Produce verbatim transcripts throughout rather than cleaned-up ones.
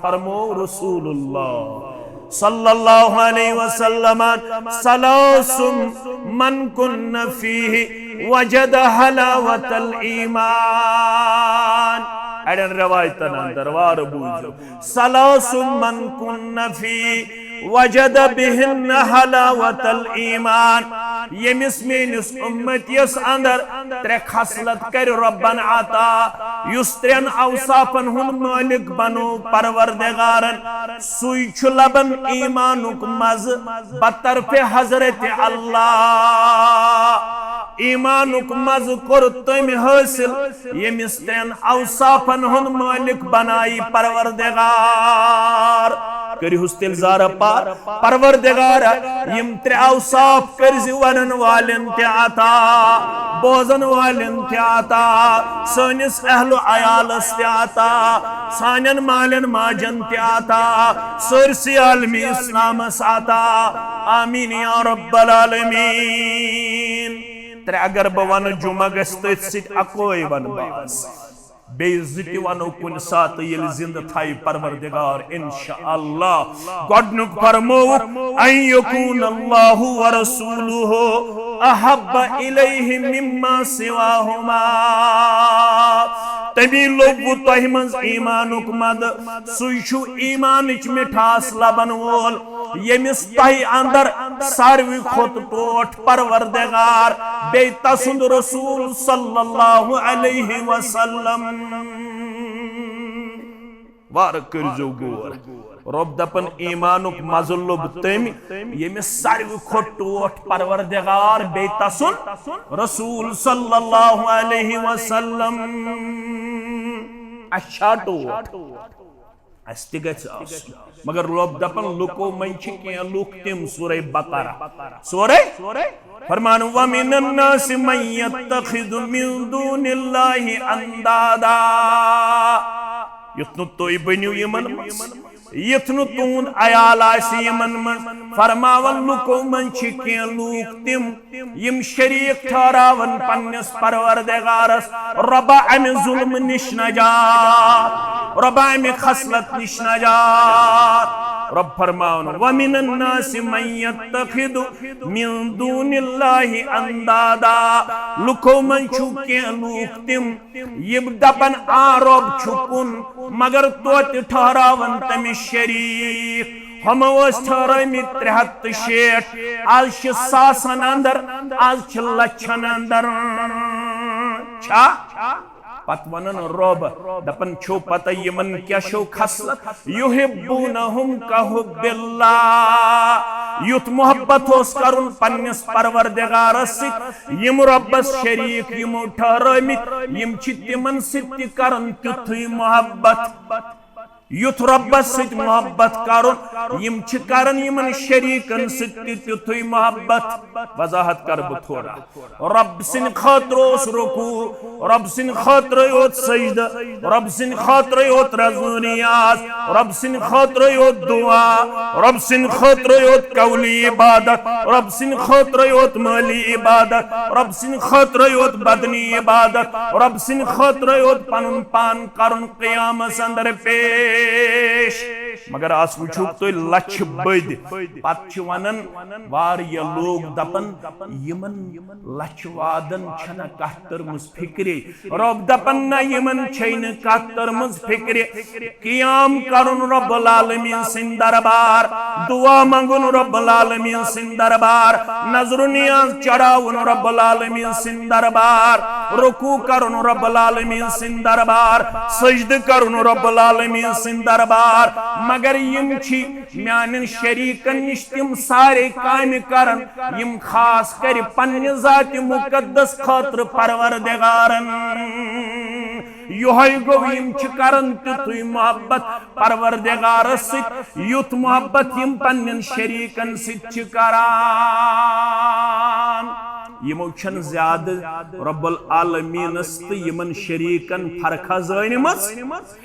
فرمو رسول اللہ صلی اللہ علیہ وسلم، ثلاث من کن فیہ وجد حلاوت الایمان۔ اڑین روایتن اندر وار بوجو، ثلاث من کن فیہ وجد بہن حلاوت الایمان۔ یمس میٲنس امتیس اندر ترے خصلت کر ربن عطا، یُس ترین اوصافن ہُنٛد مٲلک بنو پروردگارن، سُے چھُ لبن ایمانُک مزٕ بطرف حضرت اللہ۔ ایمانُک مزٕ کوٚر تٔمۍ حٲصِل، ییٚمِس ترٛٮ۪ن اوصافن ہُنٛد مٲلِک بنایہِ پروردگار۔ کٔرِہُس تیٚلہِ زارٕ پار، پروردگارا، یِم ترٛےٚ اوصاف کٔرزِ ونن والٮ۪ن تہِ عطا، بوزن والٮ۪ن تہِ عطا، سٲنِس اہل و عیالس تہِ عطا، سانٮ۪ن مالٮ۪ن ماجن تہِ عطا، سٲرسٕے عالمِ اسلامس عطا۔ آمین یا رب العالمین۔ ترٛےٚ اگر بہٕ ونہٕ، جمعہ گژھِ تٔتھۍ سۭتۍ، اکوے ونہٕ بہٕ آز۔ بیٚیہِ زٕ تہِ ونو کُنہِ ساتہٕ، ییٚلہِ زندٕ تھایہِ پروردگار، انشاءاللہ۔ گۄڈنیُک فرمووُکھ، ان یکون اللہ ورسولہ احب الیہ مما سواہما۔ تٔمی لوٚبوُ تۄہہِ منٛز ایمانُک مدٕ، سُے چھُ ایمانٕچ مٹھاس لبن وول، ییٚمِس تۄہہِ اندر ساروی کھۄتہٕ ٹوٹھ پروردگار بیٚیہِ تسُنٛد رسول صلی اللہ علیہ وسلم۔ وارٕ کٔرزیو غور۔ رۄب دپان، ایمانُک مزٕ لوٚب تٔمۍ، ییٚمِس ساروی کھۄتہٕ ٹوٹھ پروردگار بیٚیہِ تسُنٛد رسول صلی اللہ علیہ وسلم۔ اچھا ٹوٹھ۔ اسہِ تہِ گژھِ آسُن۔ مگر رۄب دپان، لُکو منٛز چھِ کینٛہہ لُکھ تِم، سورہ بقرہ، سورہ فرمان، وَمِنَ النَّاسِ مَن يَتَّخِذُ مِن دُونِ اللَّهِ أَنْدَادًا۔ یُتھ نہٕ تُہۍ بٔنِو یِمن منٛز، یُتھ نہٕ تُہُنٛد عیال آسہِ یِمن منٛز۔ فرماوان، لُکو منٛز چھِ کینٛہہ لوٗکھ تِم، یِم شریٖک ٹھہراوَن پننِس پروردگارس۔ رۄبا، امہِ ظلمہٕ نِش نجات، رۄبا، امہِ خصلت نِش نجات۔ رۄب فرماوان، وَمِنَ النَّاسِ مَن يَتَّخِذُ مِن دُونِ اللَّهِ أَنْدَادًا۔ لُکو منٛز چھُ کینٛہہ لوٗکھ تِم، یِم دپن، آ، رۄب چھُ کُن، مگر توتہِ ٹھہراوَن تٔمِس شریٖک۔ ہُمو ٲسۍ ٹھہرٲومٕتۍ ترٛےٚ ہتھ تہٕ شیٹھ، از چھِ ساسن اندر، از چھِ لچھن اندر۔ چھا؟ پتہٕ ونان رۄب، دپان چھو پتہ یِمن کیٛاہ چھو خصلت؟ یحبونہم کحب اللہ۔ یُتھ محبت اوس کرُن پننِس پروردگارس سۭتۍ، یِم رۄبس شریٖک یِمو ٹھہرٲومٕتۍ، یِم چھِ تِمن سۭتۍ تہِ کران تیُتھُے محبت۔ یُتھ رۄبس سۭتۍ محبت کرُن، یِم چھِ کران یِمن شریٖکن سۭتۍ تہِ تیُتھُے محبت۔ وضاحت کرٕ بہٕ تھوڑا۔ رۄب سٕنٛدِ خٲطرٕ اوس رکوع، رۄب سٕنٛدِ خٲطرٕ یوت سجدٕ، رۄب سٕنٛدِ خٲطرٕ یوت رزُ نیاز، رۄب سٕنٛدِ خٲطرٕ یوت دعا، رۄب سٕنٛدِ خٲطرٕ یوت قولی عبادت، رۄب سٕنٛدِ خٲطرٕ یوت مٲلی عبادت، رۄب سٕنٛدِ خٲطرٕ یوت بدنی عبادت، رۄب سٕنٛدِ خٲطرٕ یوت پنُن پان کرُن قیامس اندر پیش۔ مگر از وٕچھِو تُہۍ لچھِ بٔدۍ، پتہٕ چھِ ونان واریاہ لوٗکھ دپان، یِمن لچھِ وادن چھنہ کتھ تٔرمٕژ فکرے۔ رۄب دپان، نہ، یِمن چھے نہٕ کتھ تٔرمٕژ فکرِ۔ قیام کرُن رب العالمین سٕنٛدِ دربار، دعا منگُن رب العالمین سٕنٛدِ دربار، نذر و نیاز چڑھاوُن رب العالمین سٕنٛدِ دربار، رکوع کرُن رب العالمین سٕنٛدِ دربار، سجدٕ کرُن رب العالمین سٕنٛدِ دربار۔ مگر یِم چھِ میانٮ۪ن شریٖکن نِش تِم سارے کامہِ کران، یِم خاص کر پننہِ ذاتِ مقدس خٲطرٕ پروردگارن۔ یِہوٚے گوٚو، یِم چھِ کران تیُتھُے محبت پروردگارس سۭتۍ، یُتھ محبت یِم پننٮ۪ن شریٖکن سۭتۍ چھِ کران۔ یِمو چھنہٕ زیادٕ رب العالمینس تہٕ یِمن شریٖکن فرقہ زٲنِمٕژ۔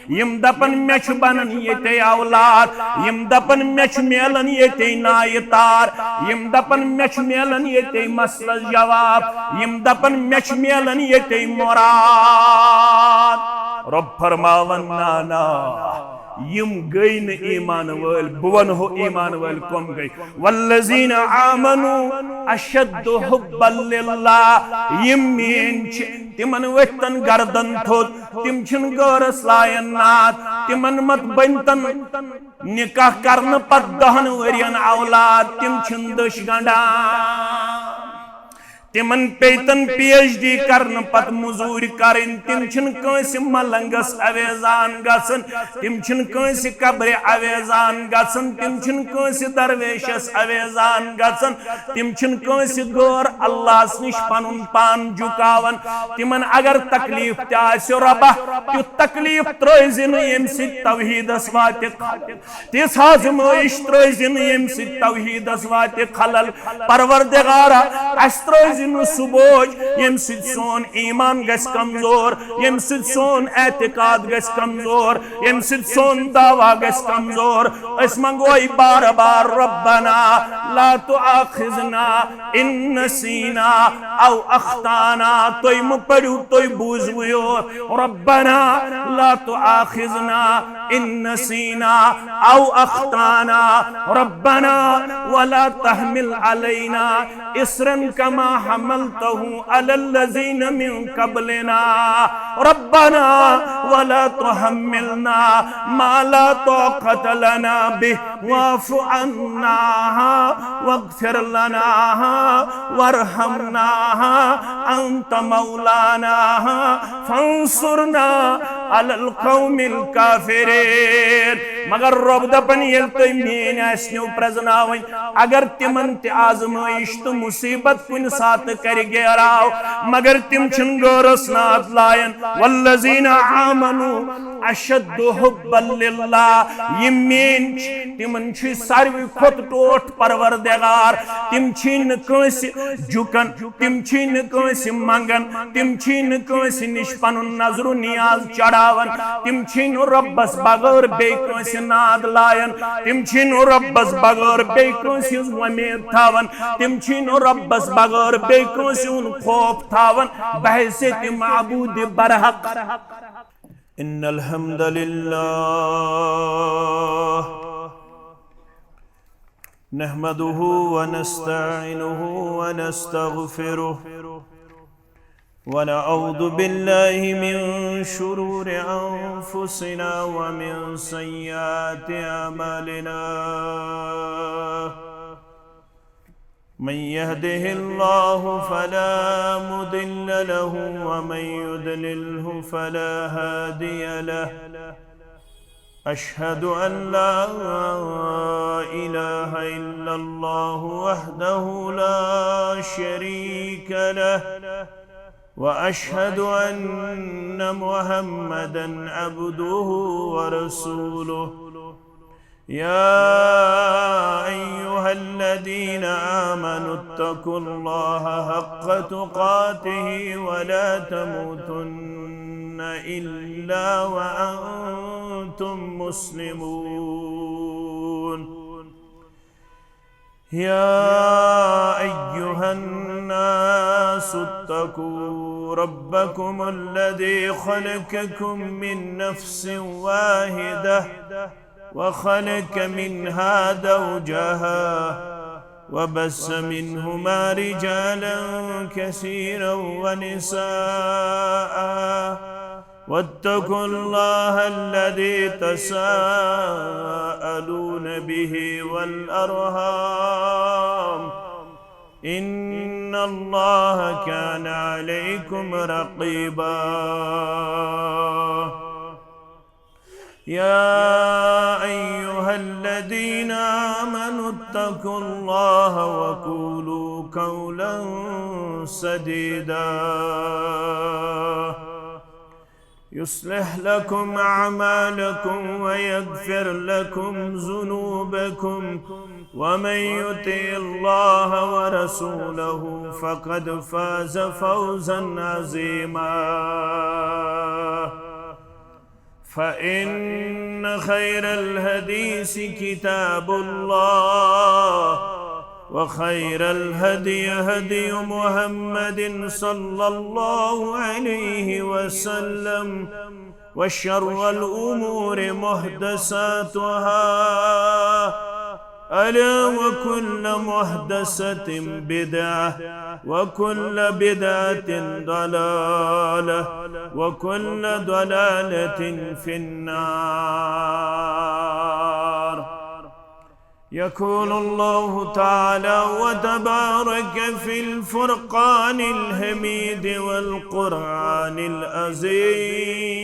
یِم دپن مےٚ چھُ بنان ییٚتے اولاد، یِم دپن مےٚ چھُ میلان ییٚتے نایہِ تار، یِم دپن مےٚ چھُ میلان ییٚتے مسلس جواب، یِم دپن مےٚ چھُ میلان ییٚتے مراد۔ رۄب فرماون، نہ، نہ، یِم گٔے نہٕ ایمان وٲلۍ، بہٕ وَنہو ایمان وٲلۍ کۄم گٔے۔ والذین آمنوا اشد حبا للہ، یِم میٲنۍ چھِ، تِمن ؤتھۍ تن گردن تھوٚد، تِم چھِنہٕ غٲرس لایَن ناد، تِمن مت بٔنۍ تن نکاح کرنہٕ پتہٕ دہن ؤرین اولاد، تِم چھِنہٕ دٔچھ گنڈان۔ تِمن پیٚیہِ تن پی ایچ ڈی کرنہٕ پتہٕ مٔزوٗرۍ کرٕنۍ، تِم چھِنہٕ کٲنٛسہِ ملنگس اویزان گژھان، تِم چھِنہٕ کٲنٛسہِ قبرِ اویزان گژھان، تِم چھِنہٕ کٲنٛسہِ درویشس اویزان گژھان، تِم چھِنہٕ کٲنٛسہِ غٲر اللہس نِش پنُن پان جُکاوان۔ تِمن اگر تکلیف تہِ آسہِ، رۄبا، تیُتھ تکلیف ترٲوزِ نہٕ، ییٚمہِ سۭتۍ توحیدس واتہِ خلل۔ تِژھ آزمٲیش ترٲوزِ نہٕ، ییٚمہِ سۭتۍ توحیدس واتہِ خلل۔ پروردگارا، اسہِ ترٲوزِ نہٕ سُہ بوج، ییٚمہِ سۭتۍ سون ایمان گژھِ کمزور، ییٚمہِ سۭتۍ سون اعتقاد گژھِ کمزور، ییٚمہِ سۭتۍ سون دعویٰ گژھِ کمزور۔ أسۍ منگوے بار بار، ربنا لا تؤاخذنا ان نسینا او اخطانا۔ تُہۍ مہٕ پٔرِو، تُہۍ بوٗزوٕے یوت۔ ربنا لا تؤاخذنا ان نسینا او اخطانا۔ ربنا ولا تحمل علينا اصرا كما حملته على الذين من قبلنا۔ ربنا ولا تحملنا ما لا طاقة لنا به واعف عنا واغفر لنا وارحمنا أنت مولانا فانصرنا على القوم الكافرين۔ مگر رۄب دپان، ییٚلہِ تُہۍ میٲنۍ آسنو پرزناوٕنۍ، اگر تِمن تہِ آزمٲیش تہٕ مصیبت کُنہِ ساتہٕ کرِ گیراو، مگر تِم چھِنہٕ غٲرس ناد لایان۔ والذین آمنوا اشد حبا للہ، یِم میٲنۍ چھِ، تِمن چھُ ساروی کھۄتہٕ ٹوٹھ پروردگار۔ تِم چھِ نہٕ کٲنٛسہِ جُکان، تِم چھِ نہٕ کٲنٛسہِ منگان، تِم چھِ نہٕ کٲنٛسہِ نِش پنُن نظر و نیاز چڑاوان، تِم چھِ نہٕ رۄبس بغٲر بیٚیہِ کٲنٛسہِ ناد لایان، تِم چھِ نہٕ رۄبس بغٲر بیٚیہِ کٲنٛسہِ ہٕنٛز وۄمید تھاوان، تِم چھِ نہٕ رۄبس بغٲر بیٚیہِ کٲنٛسہِ ہُنٛد خوف تھاوان بحیثیت معبود برحق۔ إن الحمد لله نحمده ونستعينه ونستغفره، ونعوذ بالله من شرور أنفسنا ومن سيئات أعمالنا. من يهده الله فلا مضل له، ومن يضلله فلا هادي له. أشهد أن لا إله إلا الله وحده لا شريك له، وأشهد أن محمدا عبده ورسوله. يا أيها الذين آمنوا اتقوا الله حق تقاته ولا تموتن إلا وأنتم مسلمون. يا أيها الناس اتقوا ربكم الذي خلقكم من نفس واحدة وخلق منها زوجها وبث منهما رجالا كثيرا ونساء، واتقوا الله الذي تساءلون به والأرحام، إن الله كان عليكم رقيبا. يا أيها الذين آمنوا اتقوا الله وقولوا قولا سديدا، يصلح لكم أعمالكم ويغفر لكم ذنوبكم، ومن يطع الله ورسوله فقد فاز فوزا عظيما. فإن خير الحديث كتاب الله، وخير الهدي هدي محمد صلى الله عليه وسلم، وشر الأمور محدثاتها، ألا وكل محدثة بدعة، وكل بدعة ضلالة، وكل ضلالة في النار. يقول الله تعالى وتبارك في الفرقان الحميد والقرآن العظيم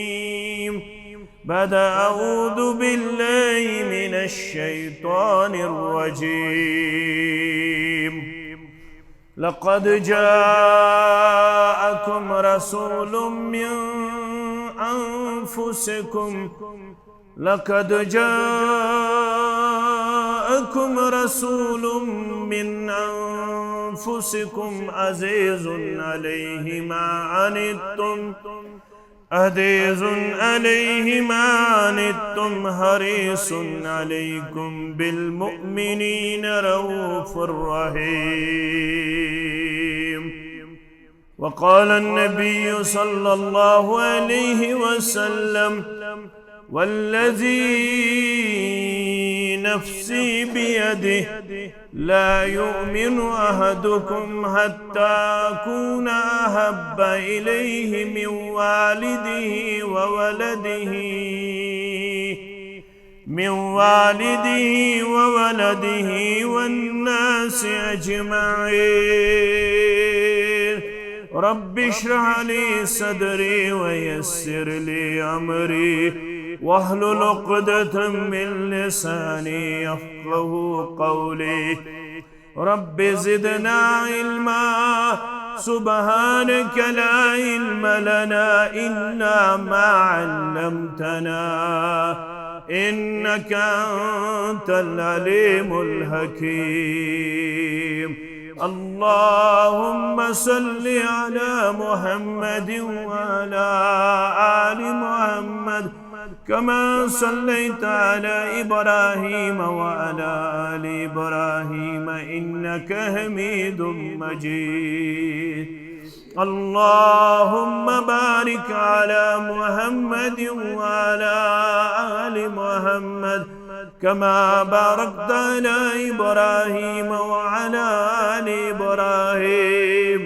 بعد أعوذ بالله من الشيطان الرجيم. لقد جاءكم رسول من أنفسكم لقد جاءكم رسول من أنفسكم عزيز عليه ما عنتم، عزيز عليه ما عنتم، حريص عليكم بالمؤمنين رؤوف رحيم. وقال النبي صلى الله عليه وسلم: والذي نفسي بيده لا يؤمن أحدكم حتى أكون أحب إليه من والده وولده، من والده وولده والناس أجمعين. رب اشرح لي صدري ويسر لي أمري واحلل عقدة من لساني يفقه قولي. رب زدنا علما. سبحانك لا علم لنا إلا ما علمتنا إنك أنت العليم الحكيم. اللهم صل على محمد وعلى آل محمد كما صليت على إبراهيم وعلى آل إبراهيم إنك حميد مجيد. اللهم بارك على محمد وعلى آل محمد كما باركت على إبراهيم وعلى آل إبراهيم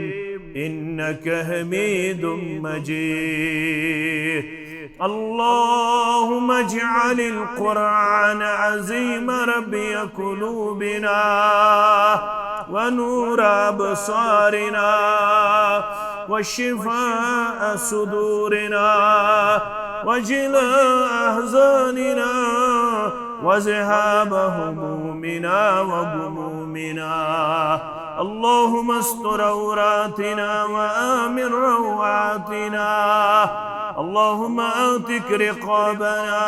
إنك حميد مجيد. اللهم اجعل القرآن العظيم ربيع قلوبنا ونور أبصارنا وشفاء صدورنا وجلاء أحزاننا وذهاب همومنا وغمومنا. اللهم استر عوراتنا وآمن روعاتنا. اللهم اعتق رقابنا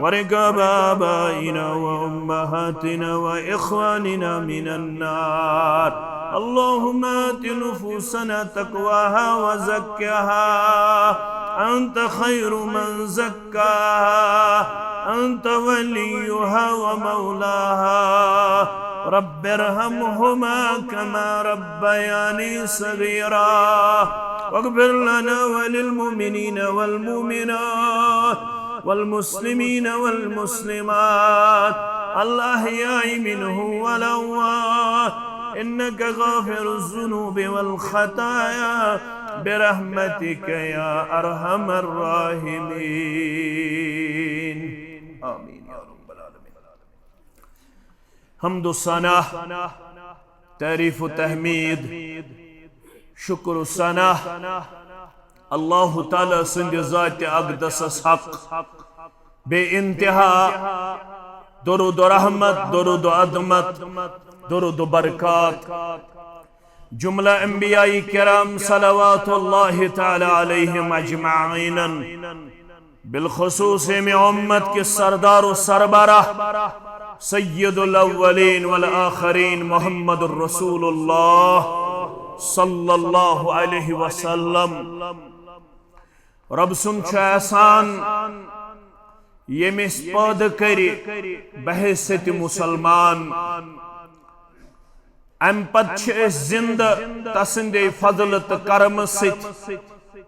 ورقاب آبائنا وأمهاتنا وإخواننا من النار. اللهم آت نفوسنا تقواها وزكها أنت خير من زكاها أنت وليها ومولاها. رب ارحمهما كما ربياني صغيرا. واغفر لنا وللمؤمنين والمؤمنات والمسلمين والمسلمات الأحياء منهم والأموات إنك غافر الذنوب والخطايا برحمتك يا أرحم الراحمين. آمين يا رب العالمين. حمد و ثنا، تعریف و تحمید، شکر و ثنا، اللہ تعالیٰ سٕنٛدِ ذاتِ اقدسس حق، بے انتہا درود و رحمت، درود و عظمت، درود و برکات۔ جملہ انبیاء کرام صلوات اللہ تعالیٰ علیہم اجمعین، بالخصوص امہِ امت کے سردار و سربراہ سید الاولین والآخرین محمد رسول اللہ صلی اللہ علیہ وسلم۔ رب سُنٛد چھُ احسان، ییٚمۍ أسۍ پٲدٕ کٔرۍ بحیثیت مسلمان۔ امہِ پتہٕ چھِ أسۍ زندٕ تسٕنٛدے فضلہٕ تہٕ کرمہٕ سۭتۍ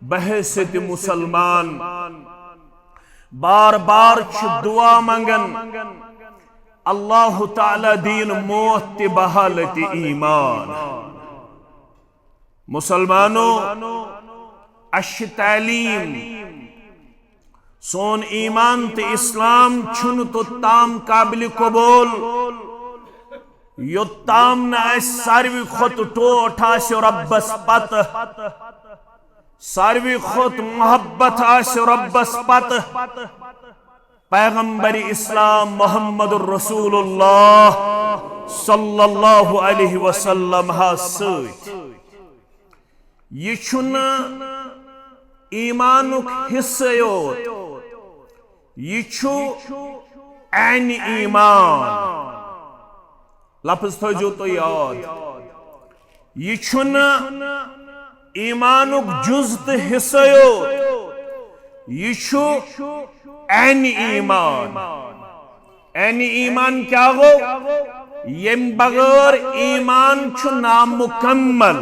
بحیثیت مسلمان۔ بار بار چھِ دعا منگان، اللہ تعالیٰ دِیِن موت تہِ بحالت ایمان۔ مسلمانو، اَسہِ چھِ تعلیٖم، سون ایمان تہٕ اسلام چھُنہٕ توٚتام قابل قبول، یوٚتام نہٕ اَسہِ ساروی کھۄتہٕ ٹوٹھ آسہِ رۄبَس پتہٕ، ساروی کھۄتہٕ محبت آسہِ رۄبَس پتہٕ، پیغمبر اسلام محمد رسول اللہ صلی اللہ علیہ وسلم ہس سۭتۍ۔ یہِ چھُنہٕ ایمانُک حصہٕ یوت، یہِ چھُ عین ایمان۔ لفظ تھٲیزیو تُہۍ یاد۔ یہِ چھُنہٕ ایمانُک جُز تہٕ حصہٕ یوت، یہِ چھُ عین ایمان۔ عین ایمان کیٛاہ گوٚو؟ ییٚمہِ بغٲر ایمان چھُ نامُکمل۔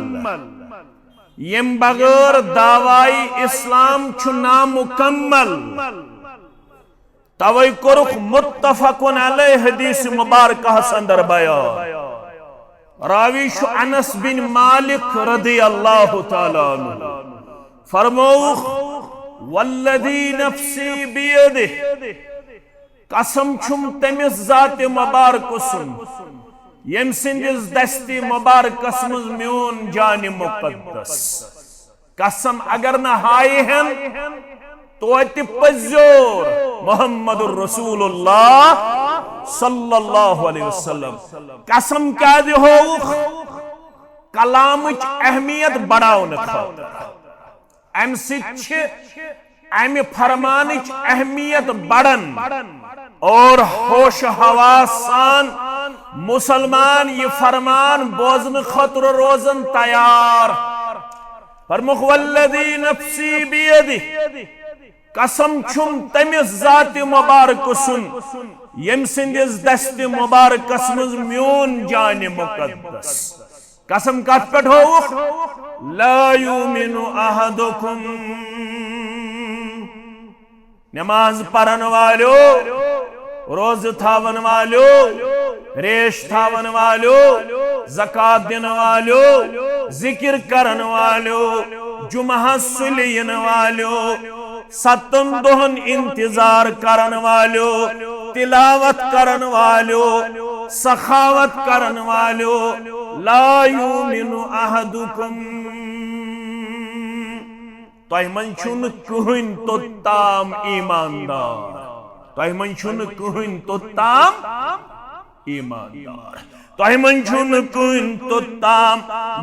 ییٚمہِ بغٲر دعوائے اسلام چھُ نامُکمل۔ توے کوٚرُکھ متفقن علیہ حدیث مبارکہس اندر بیان۔ راوی چھُ انس بن مالک رضی اللہ تعالیٰ عنہ۔ فرمووُکھ، والذی نفسی بیدہ، قسم چھُم تٔمِس ذات مبارکہٕ سُنٛد، ییٚمہِ سٕنٛدِس دستِ مبارکس منٛز میون جان مقدس۔ قسم اگر نہ ہایہِ ہن، توتہِ پٔزیور محمد رسول اللہ صلی اللہ علیہ وسلم۔ قسم کیازِ ہووُکھ؟ کلامٕچ اہمیت بڑاونہٕ خٲطرٕ۔ امہِ سۭتۍ چھِ امہِ فرمانٕچ اہمیت بڑان اور ہوش حواس سان مسلمان یہِ فرمان بوزنہٕ خٲطرٕ روزان تیار۔ فرمووُکھ، والذی نفسی بیدہ، قسم چھُم تٔمِس ذات مبارکہٕ سُنٛد، ییٚمہِ سٕنٛدِس دستِ مبارکس منٛز میون جان مقدس۔ قسم کتھ پٮ۪ٹھ ہووُکھ؟ لا یؤمن احدکم۔ نماز پرن والیو، روزٕ تھاون والیو، ریش تھاون والیو، زکوٰۃ دِنہٕ والیو، ذکر کرن والیو، جمعہ سُلہِ یِنہٕ والیو، ستن دۄہن انتظار کرن والیو، تلاوت کرن والیو، سخاوت کرن والیو، لا یؤمن احدکم، تۄہہِ منٛز چھُنہٕ کٕہٕنۍ توٚتام ایماندار، تۄہہِ منٛز چھُنہٕ کٕہٕنۍ توٚتام ایماندار۔ تۄہہِ منٛز چھُنہٕ کٕہٕنۍ توٚتام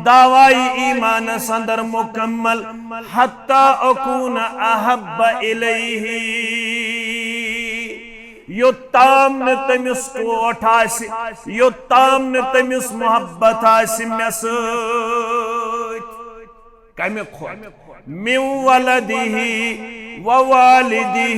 دعوائے ایمانس اندر مکمل، حتی اکون احب الیہ، یوٚتام نہٕ تٔمِس ٹوٹھ آسہِ، یوٚتام نہٕ تٔمِس محبت آسہِ مےٚ سۭتۍ۔ کمہِ کھۄتہٕ؟ من ولدہ و والدہ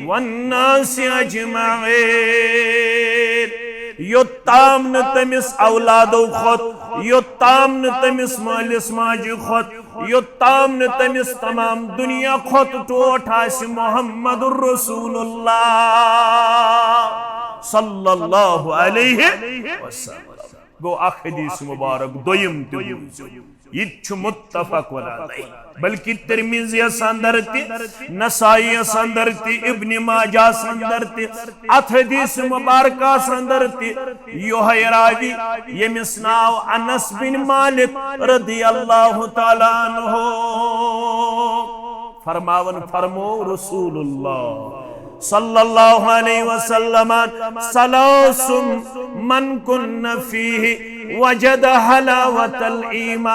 والناس اجمعین۔ یوٚتام نہٕ تٔمِس اولادو کھۄتہٕ، یوٚتام نہٕ تٔمِس مٲلِس ماجہِ کھۄتہٕ، یوٚتام نہٕ تٔمِس تمام دُنیا کھۄتہٕ ٹوٹھ آسہِ محمد رسول اللہ صلی اللہ علیہ وسلم۔ گوٚو اکھ حدیث مبارک، دوٚیِم تہِ بوٗزِو۔ یہِ تہِ چھُ متفق علیہ، بلکہ ترمذیَس اندر تہِ، نسائیَس اندر تہِ، ابن ماجہَس اندر تہِ، اتھ حدیث مبارکس اندر تہِ یوہے راوی، ییٚمِس ناو انس بن مالک رضی اللہ تعالیٰ عنہ۔ فرماون فرمو رسول اللہ صلی اللہ علیہ وسلم، ثلاث من کن فیہ وجد حلاوت الایمان۔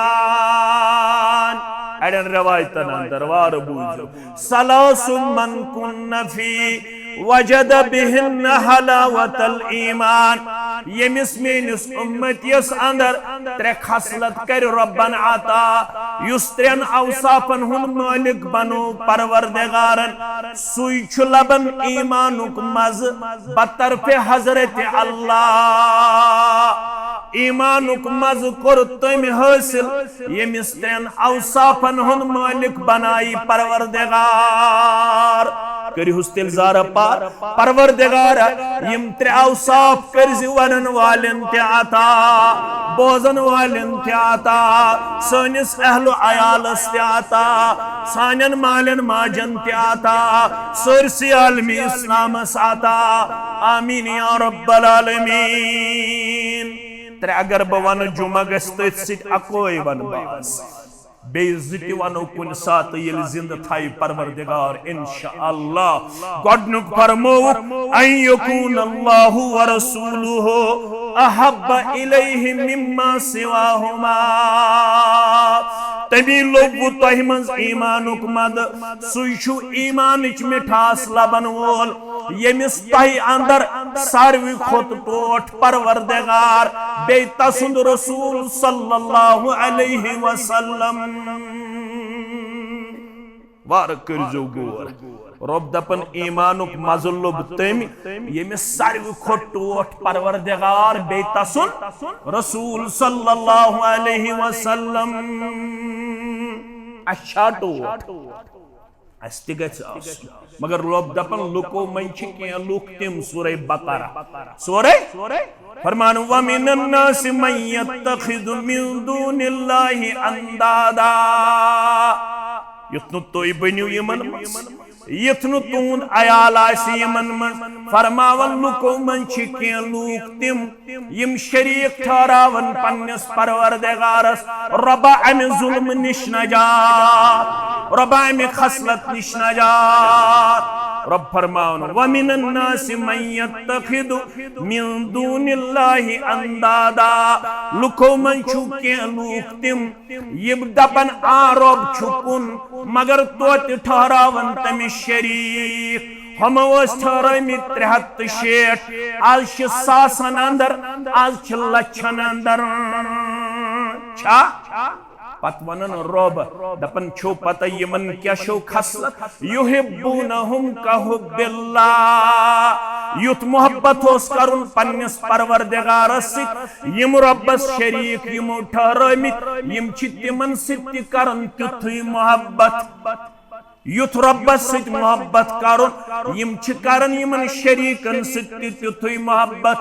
اڑین روایتن اندر وار بوزو، ثلاث من کن فیہ وجد بہن حلاوت الایمان۔ ییٚمِس میٲنِس امتیس اندر ترٛےٚ خصلت کرِ رۄبن عطا، یُس ترٛٮ۪ن اوصافن ہُنٛد مٲلک بنو پروردگارن، سُے چھُ لبن ایمانُک مزٕ بطرفِ حضرت اللہ۔ ایمانُک مزٕ کوٚر تٔمۍ حٲصِل، ییٚمِس ترٛٮ۪ن اوصافن ہُنٛد مٲلک بنایہِ پروردگار۔ کٔرِہُس تیٚلہِ زارٕ پار، پروردگارا، یِم ترٛےٚ اوصاف کٔرزِ ونن والٮ۪ن تہِ عطا، بوزن والٮ۪ن تہِ عطا، سٲنِس اہل و عیالس تہِ عطا، سانٮ۪ن مالٮ۪ن ماجن تہِ عطا، سٲرسٕے عالمِ اسلامس عطا۔ آمین یا رب العالمین۔ ترٛےٚ اگر بہٕ ونہٕ، جمعہ گژھِ تٔتھۍ سۭتۍ، اکوے ونہٕ بہٕ آز۔ بیٚیہِ زٕ تہِ ونو کُنہِ ساتہٕ، ییٚلہِ زندٕ تھایہِ پروردگار، انشاءاللہ۔ گۄڈنیُک فرمووُکھ، ان یکون اللہ ورسولہ احب الیہ مما سواہما۔ تٔمی لوٚبوُ تۄہہِ منٛز ایمانُک مدٕ، سُے چھُ ایمانٕچ مٹھاس لبن وول، ییٚمِس تۄہہِ اندر ساروی کھۄتہٕ ٹوٹھ پروردگار، بیٚیہِ تسُنٛد رسول صلی اللہ علیہ وسلم۔ وارٕ کٔرزیو غور۔ رۄب دپان، ایمانُک مزٕ لوٚب تٔمۍ، ییٚمِس ساروی کھۄتہٕ ٹوٹھ پروردگار بیٚیہِ تسُنٛد رسول صلی اللہ علیہ وسلم۔ اچھا ٹوٹھ۔ اسہِ تہِ گژھِ آسُن۔ مگر رۄب دپان، لُکو منٛز چھِ کینٛہہ لُکھ تِم، سورہ بقرہ، سورہ، فرمان، وَمِنَ النَّاسِ مَن يَتَّخِذُ مِن دُونِ اللَّهِ أَندَادًا۔ یُتھ نہٕ تُہۍ بٔنِو یِمن منٛز، یُتھ نہٕ تُہُنٛد عیال آسہِ یِمن منٛز۔ فرماوان، لُکو منٛز چھِ کینٛہہ لوٗکھ تِم، یِم شریٖک ٹھہراوَن پننِس پروردگارس۔ رۄبا، امہِ ظلمہٕ نِش نجات، رۄبا، امہِ خصلت نِش نجات۔ رۄب فرماوان، وَمِنَ النَّاسِ مَن يَتَّخِذُ مِن دُونِ اللَّهِ أَندَادًا۔ لُکو منٛز چھُ کینٛہہ لوٗکھ تِم، یِم دپن، آ، رۄب چھُ کُن، مگر توتہِ ٹھہراون تٔمِس شریٖک۔ ہُمو ٲسۍ ٹھہرٲومٕتۍ ترٛےٚ ہتھ تہٕ شیٹھ، از چھِ ساسن اندر، از چھِ لچھن اندر۔ چھا؟ پتہٕ ونان رۄب، دپان چھو پتہ یِمن کیٛاہ چھو خصلت؟ یحبونہم کحب اللہ۔ یُتھ محبت اوس کرُن پننِس پروردگارس سۭتۍ، یِم رۄبس شریٖک یِمو ٹھہرٲومٕتۍ، یِم چھِ تِمن سۭتۍ تہِ کران تیُتھُے محبت۔ یُتھ رۄبس سۭتۍ محبت کرُن، یِم چھِ کران یِمن شریٖکن سۭتۍ تہِ تیُتھُے محبت۔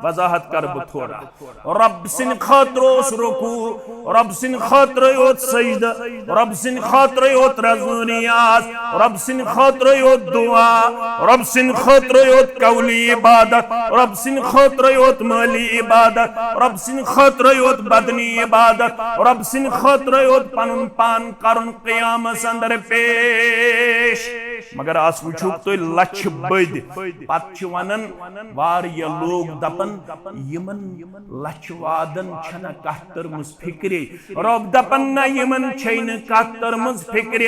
وضاحت کرٕ بہٕ تھوڑا۔ رۄب سٕنٛدِ خٲطرٕ اوس رکوع، رۄب سٕنٛدِ خٲطرٕ یوت سجدٕ، رۄب سٕنٛدِ خٲطرٕ یوت رزو نیاز، رۄب سٕنٛدِ خٲطرٕ یوت دعا، رۄب سٕنٛدِ خٲطرٕ یوت قولی عبادت، رۄب سٕنٛدِ خٲطرٕ یوت مٲلی عبادت، رۄب سٕنٛدِ خٲطرٕ یوت بدنی عبادت، رۄب سٕنٛدِ خٲطرٕ یوت پنُن پان کرُن قیامس اندر پیش۔ مگر از وٕچھو تُہۍ لچھِ بٔدۍ، پتہٕ چھِ ونان واریاہ لوگ دپان، یِمن لچھِ وادن چھنہ کتھ تٔرمٕژ فکرے۔ رۄب دپان، نہ، یِمن چھے نہٕ کتھ تٔرمٕژ فکرِ۔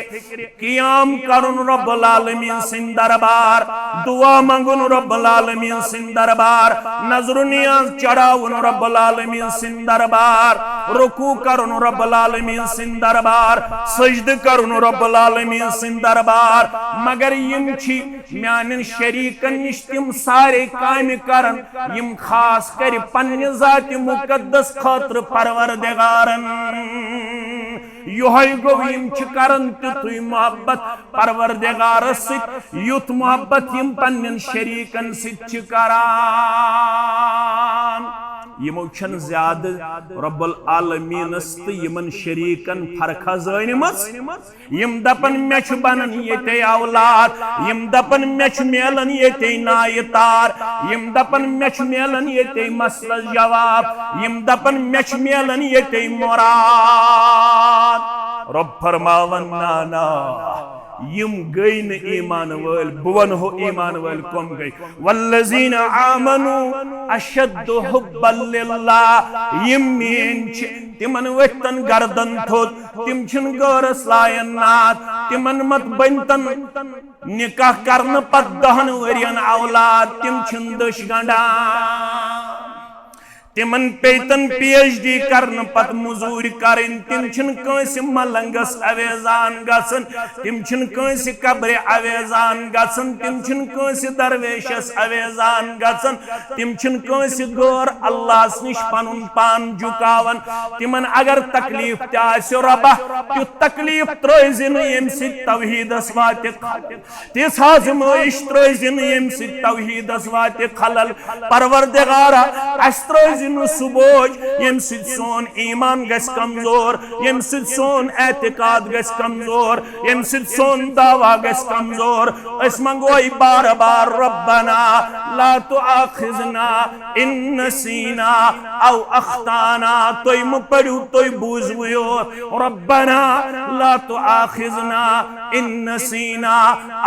قیام کرُن رب العالمین سٕنٛدِ دربار، دعا منگُن رب العالمین سٕنٛدِ دربار، نظر و نیاز چڑھاوُن رب العالمین سٕنٛدِ دربار، رکوع کرُن رب العالمین سٕنٛدِ دربار، سجدٕ کرُن رب العالمین سٕنٛدِ دربار۔ مگر یِم چھِ میانٮ۪ن شریٖکن نِش تِم سارے کامہِ کران، یِم خاص کر پننہِ ذاتِ مقدس خٲطرٕ پروردگارن۔ یِہوٚے گوٚو، یِم چھِ کران تیُتھُے محبت پروردگارس سۭتۍ، یُتھ محبت یِم پننٮ۪ن شریٖکن سۭتۍ چھِ کران۔ یِمو چھَنہٕ زیادٕ رب العالمینس تہٕ یِمن شریٖکن فرقہ زٲنمٕژ۔ یِم دپن مےٚ چھُ بنان ییٚتے اولاد، یِم دپن مےٚ چھُ میلان ییٚتے نایہِ تار، یِم دپن مےٚ چھُ میلان ییٚتے مسلس جواب، یِم دپن مےٚ چھُ میلان ییٚتے مراد۔ رۄب فرماون، نہ، نہ، یِم گٔے نہٕ ایمان وٲلۍ۔ بہٕ ونہو ایمان وٲلۍ کم گٔے۔ والذین آمنوا اشد حبا للہ۔ یِم میٲنۍ چھِ، تِمن ؤتھۍ تن گردن تھوٚد، تِم چھِنہٕ غٲرس لایان ناد، تِمن مت بٔنۍ تن نکاح کرنہٕ پتہٕ دہن ؤرین اولاد، تِم چھِنہٕ دٔچھ گنڈان۔ تِمن پیٚیہِ تن پی ایچ ڈی کرنہٕ پتہٕ مٔزوٗرۍ کرٕنۍ۔ تِم چھِنہٕ کٲنٛسہِ ملنگس اویزان گژھان، تِم چھِنہٕ کٲنٛسہِ قبرِ اویزان گژھان، تِم چھِنہٕ کٲنٛسہِ درویشس اویزان گژھان، تِم چھِنہٕ کٲنٛسہِ غٲر اللہس نِش پنُن پان جُکاوان۔ تِمن اگر تکلیف تہِ آسہِ، رۄبا، تیُتھ تکلیف ترٲوزِ نہٕ، ییٚمہِ سۭتۍ توحیٖدس واتہِ خلل۔ تِژھ آزمٲیش ترٲوزِ نہٕ، ییٚمہِ سۭتۍ توحیٖدس واتہِ خلل۔ پروردگارا، اسہِ ترٲوزِ نہٕ سُہ بوج، ییٚمہِ سۭتۍ سون ایمان گژھِ کمزور، ییٚمہِ سۭتۍ سون اعتقاد گژھِ کمزور، ییٚمہِ سۭتۍ سون دعویٰ گژھِ کمزور۔ أسۍ منٛگوے بار بار، ربنا لا تؤاخذنا ان نسینا او اخطانا۔ تُہۍ مہٕ پٔرِو، تُہۍ بوٗزوٕے یوت۔ ربنا لا تؤاخذنا ان نسینا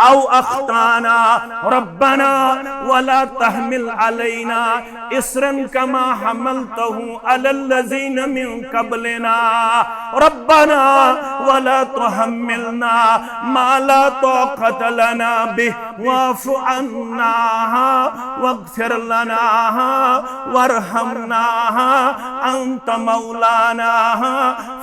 او اخطانا۔ ربنا ولا تحمل علينا اصرا كما حملته على الذين من قبلنا۔ ربنا ولا تحملنا ما لا طاقة لنا به واعف عنا واغفر لنا وارحمنا انت مولانا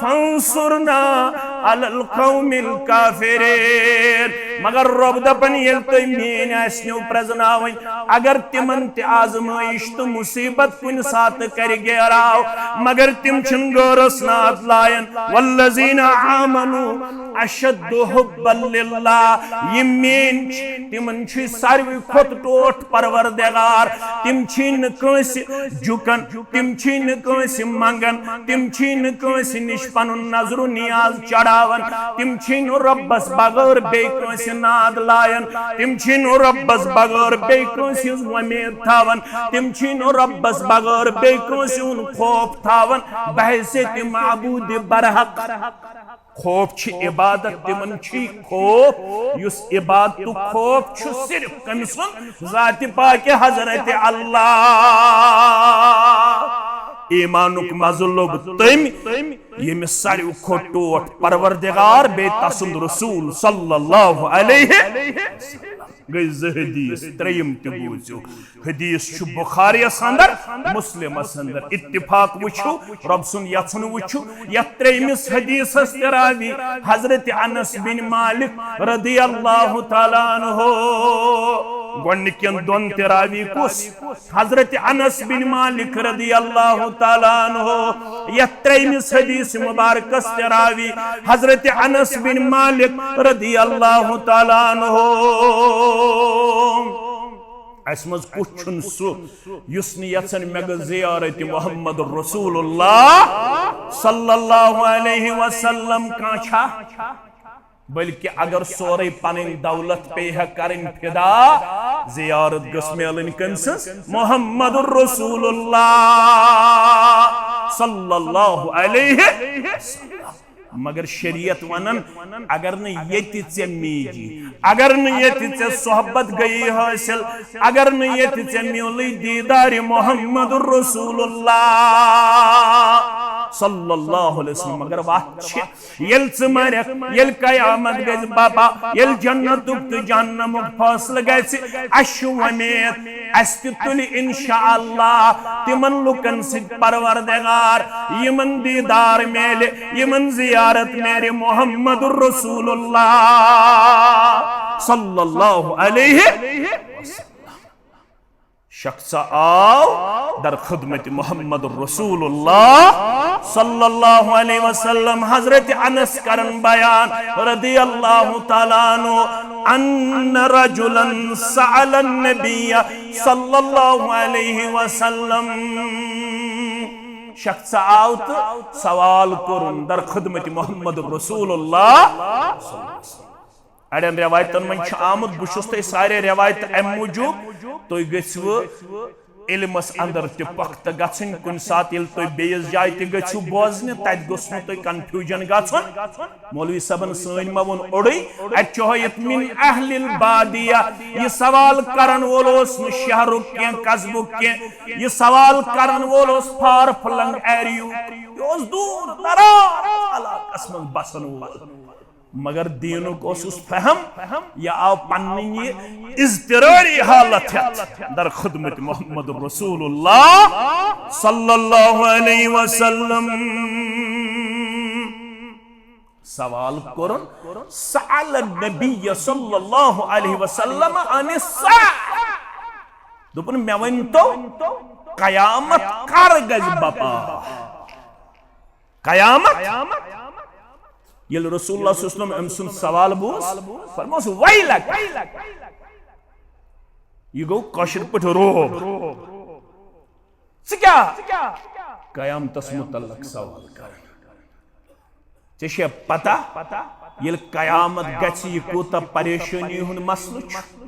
فانصرنا على القوم الكافرين۔ مگر رۄب دپان، ییٚلہِ تُہۍ میٲنۍ آسنو پرزناوٕنۍ، اگر تِمن تہِ آزمٲیش تہٕ مصیبت کُنہِ ساتہٕ کرِ گیراو، مگر تِم چھِنہٕ غٲرس ناد لایان۔ والذین آمنوا اشد حبا للہ، یِم میٲنۍ چھِ، تِمن چھُ ساروی کھۄتہٕ ٹوٹھ پروردگار۔ تِم چھِ نہٕ کٲنٛسہِ جُکان، تِم چھِ نہٕ کٲنٛسہِ منگان، تِم چھِ نہٕ کٲنٛسہِ نِش پنُن نظر و نیاز چڑاوان، تِم چھِ نہٕ رۄبس بغٲر بیٚیہِ کٲنٛسہِ ناد لایان، تِم چھِ نہٕ رۄبس بغٲر بیٚیہِ کٲنٛسہِ ہٕنٛز وۄمید تھاوان، تِم چھِ نہٕ رۄبس بغٲر بیٚیہِ کٲنٛسہِ ہُنٛد خوف تھاوان بحیثیت معبود برحق۔ خوف چھِ عبادت، تِمن چھُ خوف، یُس عبادتُک خوف چھُ صرف کٔمۍ سُنٛد؟ ذاتِ پاکِ حضرت اللہ۔ ایمانُک مزٕ لوٚب تٔمۍ، ییٚمِس ساروی کھۄتہٕ ٹوٹھ پروردگار بیٚیہِ تسُنٛد رسول صلی اللہ علیہ وسلم۔ گٔے زٕ حدیث، ترٛیٚیِم تہِ بوٗزِو۔ حدیث چھُ بخاریَس اندر، مسلمس اندر۔ اتفاق وٕچھِو، رۄب سُنٛد یژھُن وٕچھِو۔ یتھ ترٛیٚیمِس حدیثس تہِ راوی حضرت انس بن مالک رضی اللہ تعالیٰ عنہ۔ گۄڈنِکٮ۪ن دۄن تہِ راوی کُس؟ حضرت انس بن مالک رضی اللہ تعالیٰ عنہ۔ یتھ ترٛیٚیمِس حدیث مبارکس تہِ راوی حضرت انس بن مالک رضی اللہ تعالیٰ عنہ۔ اسہِ منٛز کُس چھُنہٕ سُہ یُس نہٕ یژھان مےٚ گٔژھ زیارت محمد رسول اللہ صلی اللہ علیہ وسلم کانٛہہ چھا؟ بلکہ اگر سورے پنٕنۍ دولت پیٚیہِ ہا کرٕنۍ فدا، زیارت گٔژھ میلٕنۍ کٔمۍ سٕنٛز؟ محمد رسول اللہ صلی اللہ علیہ وسلم۔ مگر شریعت ونان، اگر نہٕ ییٚتہِ ژےٚ میٖجی، اگر نہٕ ییٚتہِ ژےٚ صحبت گٔیی حٲصِل، اگر نہٕ ییٚتہِ ژےٚ میوٗلٕے دیٖدارِ محمد رسول اللہ صلی اللہ علیہ وسلم، مگر وتھ چھِ، ییٚلہِ ژٕ مرکھ، ییٚلہِ قیامت گژھِ بپا، ییٚلہِ جنتُک تہٕ جہنمُک فٲصلہٕ گژھِ، اسہِ چھِ وۄمید، اسہِ تہِ تُلہِ انشاءاللہ تِمن لُکن سۭتۍ پروردگار، یِمن دیٖدار میلہِ، یِمن زیارت میلہِ محمد رسول اللہ صلی اللہ علیہ وسلم۔ شخص آو در خدمت محمد رسول اللہ صلی اللہ علیہ وسلم۔ حضرت انس کرن بیان رضی اللہ تعالیٰ عنہ، ان رجلا سأل النبی صلی اللہ علیہ وسلم۔ شخص آو تہٕ سوال کوٚرُن در خدمت محمد رسول اللہ۔ اڑٮ۪ن روایتن منٛز چھُ آمُت، بہٕ چھُس تۄہہِ سارے روایتہٕ امہِ موٗجوٗب، تُہۍ گٔژھِو علمس اندر تہِ پختہٕ گژھٕنۍ۔ کُنہِ ساتہٕ ییٚلہِ تُہۍ بیٚیِس جایہِ تہِ گٔژھِو بوزنہِ، تتہِ گوٚژھ نہٕ تُہۍ confusion گژھُن۔ مولوی صٲبن سٲنۍ ما ووٚن اوٚڑُے، اتہِ چھُ ہٲیِتھ من اہل البادیہ۔ یہِ سوال کرن وول اوس نہٕ شہرُک کینٛہہ، قصبُک کینٛہہ، یہِ سوال کرن وول اوس far flung area یُک، یہِ اوس دوٗر دراز علاقس منٛز بسن وول۔ مگر دیٖنُک اوسُس فہم، یہِ آو پننہِ یہِ اضطرٲری حالت ہٮ۪تھ در خدمت محمد رسول اللہ۔ صلی اللہ علیہ وسلم۔ سوال کوٚرُن، سأل النبی صلی اللہ علیہ وسلم عن الساعة۔ دوٚپُن، مےٚ ؤنۍ تو، قیامت کر گژھِ بپا؟ قیامت؟ ییٚلہِ رسول اللہ صلی اللہ علیہ وسلم أمۍ سُنٛد سوال بوٗز، فرموس، ویلک، یہِ گوٚو کٲشِر پٲٹھۍ روب۔ ژٕ کیٛاہ قیامتس متعلق سوال کران؟ ژےٚ چھےٚ پتہ، ییٚلہِ قیامت گژھِ، یہِ کوٗتاہ پریشٲنی ہُنٛد مسلہٕ چھُ؟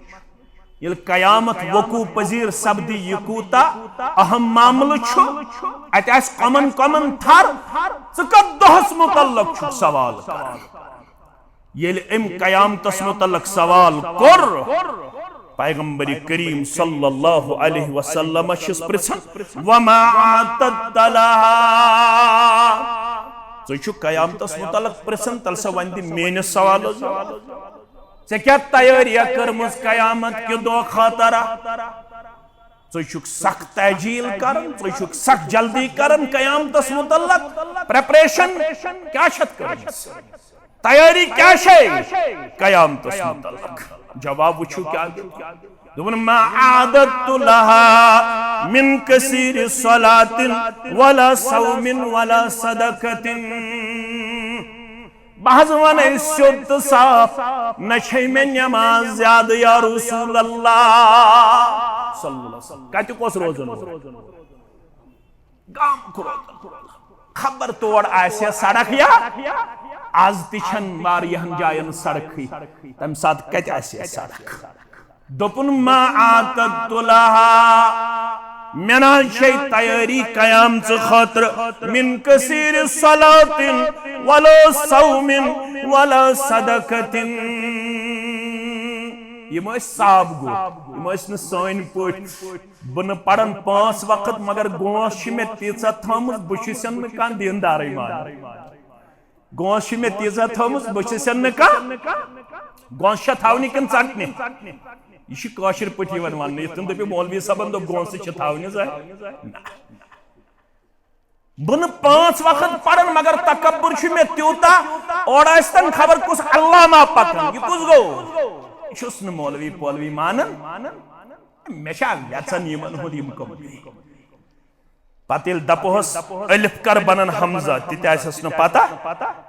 ییٚلہِ قیامت وقوع پذیر سپدِ، یہِ کوٗتاہ اہم معاملہٕ چھُ؟ اتہِ آسہِ کۄمن کۄمن تھر۔ ژٕ کتھ دۄہس متعلق چھُکھ سوال کران؟ ییٚلہِ أمۍ قیامتس متعلق سوال کوٚر، پیغمبر کریم صلی اللہ علیہ وسلم چھِس پرژھان، وما اعددت لها؟ ژٕ چھُکھ قیامتس متعلق پرژھان، تیٚلہِ سا وۄنۍ دِ میٲنِس سوالس جواب۔ ژےٚ کیٛاہ تیٲری کٔرمٕژ قیامت کہِ دۄہ خٲطرٕ؟ ژٕ چھُکھ سخ تعجیل کران، ژٕ چھُکھ سخ جلدی کران قیامتس متعلق۔ پریپریشن کیٛاہ چھتھ کٔرمٕژ؟ تیٲری کیٛاہ چھے قیامتس متعلق؟ جواب وٕچھِو کیٛاہ دِیہِ۔ دوٚپُن، ما اعددت لها من کثیر صلاة ولا صوم ولا صدقة۔ بہٕ حظ ونے سیوٚد تہٕ صاف، نہ چھے مےٚ نماز زیادٕ یا رسول اللہ۔ صلی اللہ علیہ وسلم۔ کتیُک اوس روزُن؟ گامُک روزُن۔ خبر تور آسہِ سڑک یا از تہِ چھن واریاہن جاین سڑکھٕے، تمہِ ساتہٕ کتہِ آسہِ سڑک؟ دوٚپُن، ما اعددت لها، مےٚ نہ حظ چھے تیٲری قیامژٕ خٲطرٕ، من کثیر صلاة ولا صوم ولا صدقة۔ یِم ٲسۍ صاف گوٚو، یِم ٲسۍ نہٕ سٲنۍ پٲٹھۍ۔ بہٕ نہٕ پرن پانٛژھ وقت، مگر گونٛس چھِ مےٚ تیٖژاہ تھٲومٕژ، بہٕ چھُسن نہٕ کانٛہہ دیٖندارٕے مانان۔ گونٛس چھِ مےٚ تیٖژاہ تھٲومٕژ، بہٕ چھُسن نہٕ کانٛہہ۔ گونٛس چھےٚ تھاونہِ کِنہٕ ژٹنہِ؟ یہِ چھِ کٲشِر پٲٹھۍ یِوان وننہٕ، یِتھ کٔنۍ دٔپِو مولوی صٲبن دوٚپ، گونٛسہٕ چھِ تھاونہِ زانٛہہ۔ نہ۔ بہٕ نہٕ پانٛژھ وقت پرن، مگر تکبر چھُ مےٚ تیوٗتاہ، اورٕ ٲسۍتن خبر کُس علامہ پکان، یہِ کُس گوٚو؟ یہِ چھُس نہٕ مولوی پولوی مانان۔ مےٚ چھا یژھان یِمن ہُنٛد یِم کم گٔے؟ پتہٕ ییٚلہِ دپہوس الف کر بنن حمزہ، تہِ تہِ آسٮ۪س نہٕ پتہ،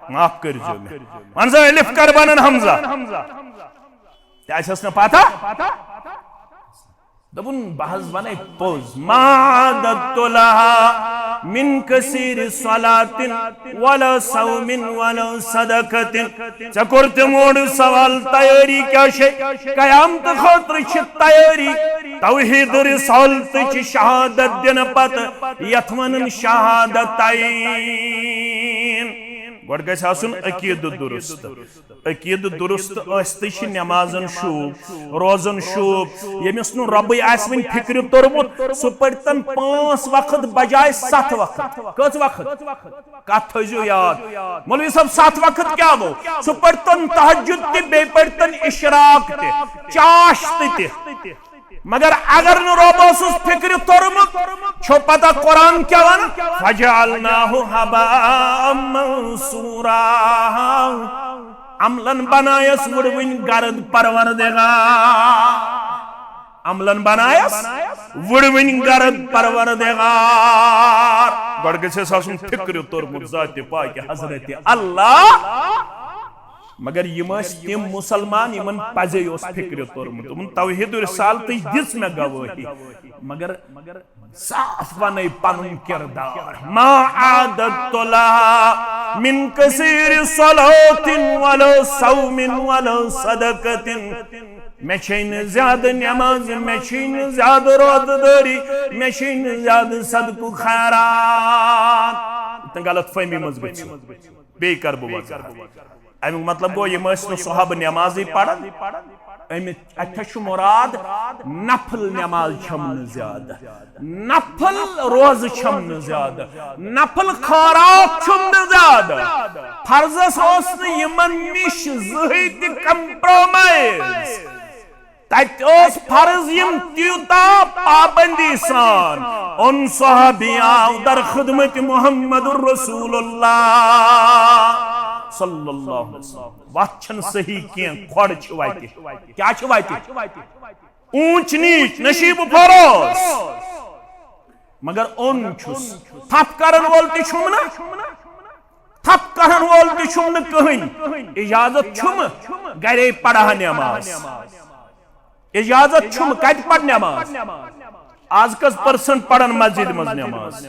معاف کٔرۍزیو مےٚ۔ وَن سا الف کر بنن حمزہ، تہِ آسٮ۪س نہٕ پتہ۔ دوٚپُن، بہٕ حظ ونے پوٚز، ما اعددت لها من کثیر صلاة ولا صوم ولا صدقة۔ ژےٚ کوٚر تہِ موڑ سوال، تیٲری کیٛاہ چھے؟ قیامت خٲطرٕ چھِ تیٲری۔ توحید رسالتٕچ شہادت دِنہٕ پتہٕ، یتھ ونان شہادتین۔ گۄڈٕ گژھِ آسُن عقیدٕ درست۔ عقیدٕ درست ٲسۍتھٕے چھِ نمازن شوٗب، روزن شوٗب۔ ییٚمِس نہٕ رۄبٕے آسہِ وۄنۍ فِکرِ توٚرمُت، سُہ پٔرۍتن پانٛژھ وقت بجایہِ ستھ وقت۔ کٔژ وقت؟ کتھ تھٲیزیو یاد۔ مولوی صٲب، ستھ وقت کیٛاہ گوٚو؟ سُہ پٔرۍتن تہجد تہِ، بیٚیہِ پٔرۍتن اشراق تہِ، چاش تہِ تہِ۔ مگر اگر نہٕ رۄب اوسُس فِکرِ توٚرمُت، چھو پتہ قرآن کیٛاہ ونان؟ فجعلناه هباء منثورا۔ عملن بنایس وُڑوٕنۍ گرد پروردگار۔ عملن بنایس وُڑوٕنۍ گرد پروردگار۔ گۄڈٕ گژھٮ۪س آسُن فِکرِ توٚرمُت ذاتِ پاکہِ حضرت اللہ۔ مگر یِم ٲسۍ تِم مُسلمان یِمن پزے اوس فِکرِ توٚرمُت۔ یِمن توحید رسالتٕچ دِژ مےٚ گوٲہی۔ مگر صاف ونے پنُن کردار۔ ما اعددت لها من کثیر صلاة ولا صوم ولا صدقة۔ مےٚ چھے نہٕ زیادٕ نماز، مےٚ چھے نہٕ زیادٕ روزٕ دٲری، مےٚ چھے نہٕ زیادٕ صدقہٕ خیرات۔ تہٕ غلط فہمی منٛز گٔژھِو۔ بیٚیہِ کَرٕ بہٕ وضاحت۔ اَمیُک مطلب گوٚو، یِم ٲسۍ نہٕ صحابہٕ نمازٕے پران۔ اَمہِ، اَتہِ چھُ مراد نفل نماز چھَم نہٕ زیادٕ، نفل روزٕ چھَم نہٕ زیادٕ، نفل خٲرات چھُم نہٕ زیادٕ۔ فرضس اوس نہٕ یِمن نِش زٕہٕے تہِ compromise۔ تتہِ اوس فرض یم تیوٗتاہ پابندی سان۔ اوٚن صحابی آو در خدمت محمد رسول اللہ صلی اللہ علیہ وسلم۔ وتھ چھنہٕ صحیح کینٛہہ، کھۄڈ چھِ وتہِ۔ کیٛاہ چھِ وتہِ؟ اوٗنچ نیٖچ، نشیب و فراز۔ مگر اوٚن چھُس۔ تھپھ کرن وول تہِ چھُم نہٕ۔ تھپھ کرن وول تہِ چھُم نہٕ کٕہٕنۍ۔ اجازت چھُم، گرے پرٕ ہا نماز۔ اجازت چھُم، کتہِ پرٕ نماز؟ از کٔژ percent پرن مسجد منٛز نماز؟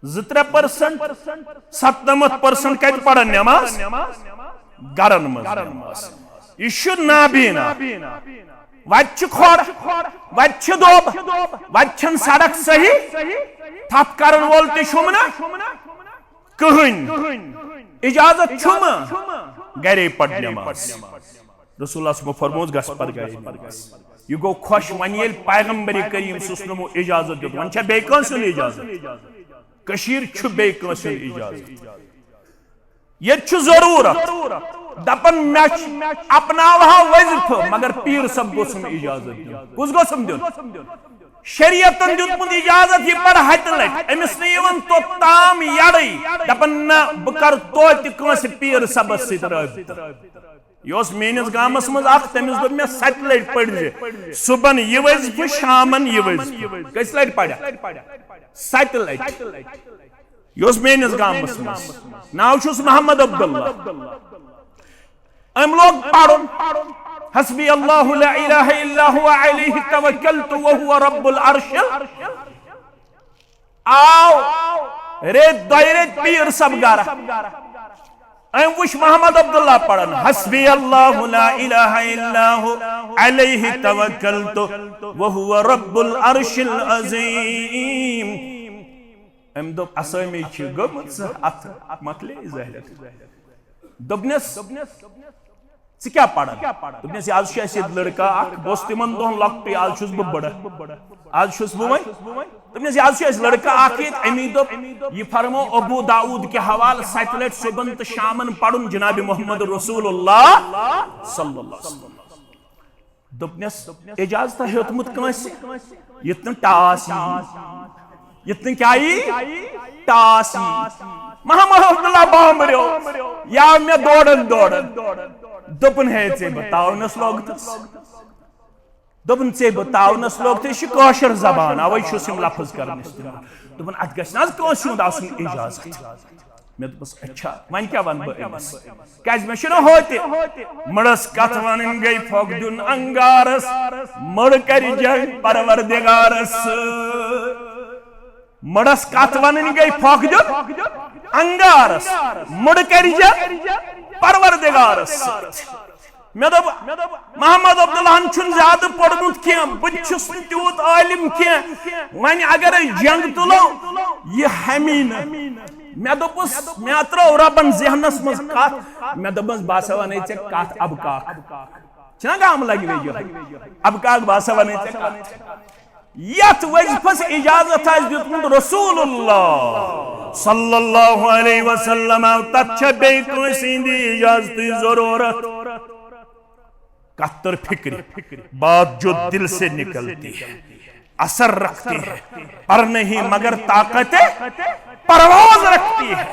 زٕ ترٛےٚ percent۔ ستنمتھ percent کتہِ پرن نماز؟ گرن منٛز نماز۔ یہِ چھُ نابینا۔ وتہِ چھِ کھۄڈ، وتہِ چھِ دوٚب، وتہِ چھنہٕ سڑک صحیح۔ تھپھ کرن وول تہِ چھُم نہٕ کٕہٕنۍ۔ اجازت چھُم، گرے پرٕ نماز۔ رسول اللہ صلی اللہ علیہ وسلم فرمووُس، گژھ پتہٕ گرے نماز۔ یہِ گوٚو خۄش، وۄنۍ ییٚلہِ پیغمبر کریم صلی اللہ علیہ وسلمو اجازت دیُت، وۄنۍ چھا بیٚیہِ کٲنٛسہِ ہُنٛد اجازت؟ کٔشیٖرِ چھُ بیٚیہِ کٲنٛسہِ ہُنٛد اجازت؟ ییٚتہِ چھُ ضروٗرت۔ دپان، مےٚ چھُ، اپناوہا وظیفہٕ، مگر پیٖر صٲب گوٚژھُم اجازت دیُن۔ کُس گوٚژھُم دیُن؟ شریعتن دیُتمُت اجازت، یہِ پرٕ ہتہِ لٹہِ۔ أمِس نہٕ یِوان توٚتام یڑٕے۔ دپان، نہ، بہٕ کرٕ توتہِ کٲنٛسہِ پیٖر صٲبس سۭتۍ رٲبطہٕ۔ یہِ اوس میٲنِس گامس منٛز اکھ، تٔمِس دوٚپ مےٚ، ستہِ لٹہِ پٔرۍ زِ۔ صبحن یہِ وظیفہٕ، شامن یہِ وظیفہٕ۔ کٔژِ لٹہِ پرکھ؟ ستہِ لٹہِ۔ یہِ اوس میٲنِس گامس منٛز۔ ناو چھُس محمد عبداللہ۔ أمۍ لوگ پرُن، حسبی اللہ لا الہ الا هو علیہ توکلت وهو رب العرش۔ آو رٮ۪تۍ دۄیہِ رٮ۪تۍ پیٖر صٲب گرٕ۔ أمۍ وٕچھ محمد عبداللہ پران، حسبی اللہ لا الہ الا هو علیہ توکلت وهو رب العرش العظیم۔ أمۍ دوٚپ، اسٲمی چھِ گٔمٕژ اتھ، مۄکلے ظٲہرت۔ دوٚپنس، ژٕ کیٛاہ پران؟ دوٚپنس، یہِ آز چھُ اَسہِ ییٚتہِ لڑکہٕ اکھ، بہٕ اوسُس تِمن دۄہن لۄکٹُے، آز چھُس بہٕ بٕڑٕ۔ آز چھُس بہٕ وۄنۍ۔ دوٚپنس، یہِ آز چھُ اَسہِ لڑکہٕ اکھ ییٚتہِ، اَمی دوٚپ، یہِ فرمو ابو داؤد کہِ حوالہٕ ستہِ لٹہِ صبحن تہٕ شامن پرُن جناب محمد رسول اللہ صلی اللہ علیہ وسلم۔ دوٚپنس، اجازت ہیوٚتمُت کٲنٛسہِ؟ یُتھ نہٕ ٹاس یی۔ یُتھ نہٕ کیٛاہ یی؟ ٹاس یی۔ محمد عبداللہ بامبریو، یہِ آو مےٚ دوران دوران۔ دوٚپُن، ہے، ژے بہٕ تاونس لوگتس۔ دوٚپُن، ژے بہٕ تاونس لوگتس، یہِ چھِ کٲشِر زبان، اوے چھُس یِم لفظ کران استعمال۔ دوٚپُن، اتھ گژھِ نہ حظ کٲنٛسہِ ہُنٛد آسُن اجازت؟ مےٚ دوٚپُس، اچھا، وۄنۍ کیٛاہ وَنہٕ بہٕ أمِس؟ کیٛازِ مےٚ چھُنہ ہوتہِ۔ مٔڑَس کَتھ وَنٕنۍ گٔے پھۄکھ دیُن انگارَس، مٔڑ کَرِ جنگ پروردگارَس سۭتۍ۔ مٔڑَس کَتھ وَنٕنۍ گٔے پھۄکھ دیُن انگارَس، مٔڑ کَرِ جنگ پروردگارَس سۭتۍ۔ مےٚ دوٚپ، محمد عبداللہن چھُنہٕ زیادٕ پوٚرمُت کینٛہہ، بہٕ تہِ چھُس نہٕ تیوٗت عٲلِم کینٛہہ۔ وۄنۍ اگرے جنگ تُلو، یہِ ہمی نہٕ۔ مےٚ دوٚپُس، مےٚ ترٲو رۄبن ذہنس منٛز کتھ، مےٚ دوٚپمس، بہٕ ہسا ونے ژےٚ کتھ، ابہٕ کاک۔ چھِنہ گامہٕ لنگویج یِہوٚے؟ ابہٕ کاک، بہٕ ہسا ونے ژےٚ کتھ۔ یتھ وظیفس اجازت آسہِ دیُتمُت رسول اللہ صلی اللہ علیہ وسلم، تتھ چھےٚ بیٚیہِ کٲنٛسہِ ہٕنٛدِ اجازتٕچ ضروٗرت؟ کتھ تر فکر، بات جو دل سے نکلتی ہے، اثر رکھتی ہے، پر نہیں مگر طاقت پرواز رکھتی ہے۔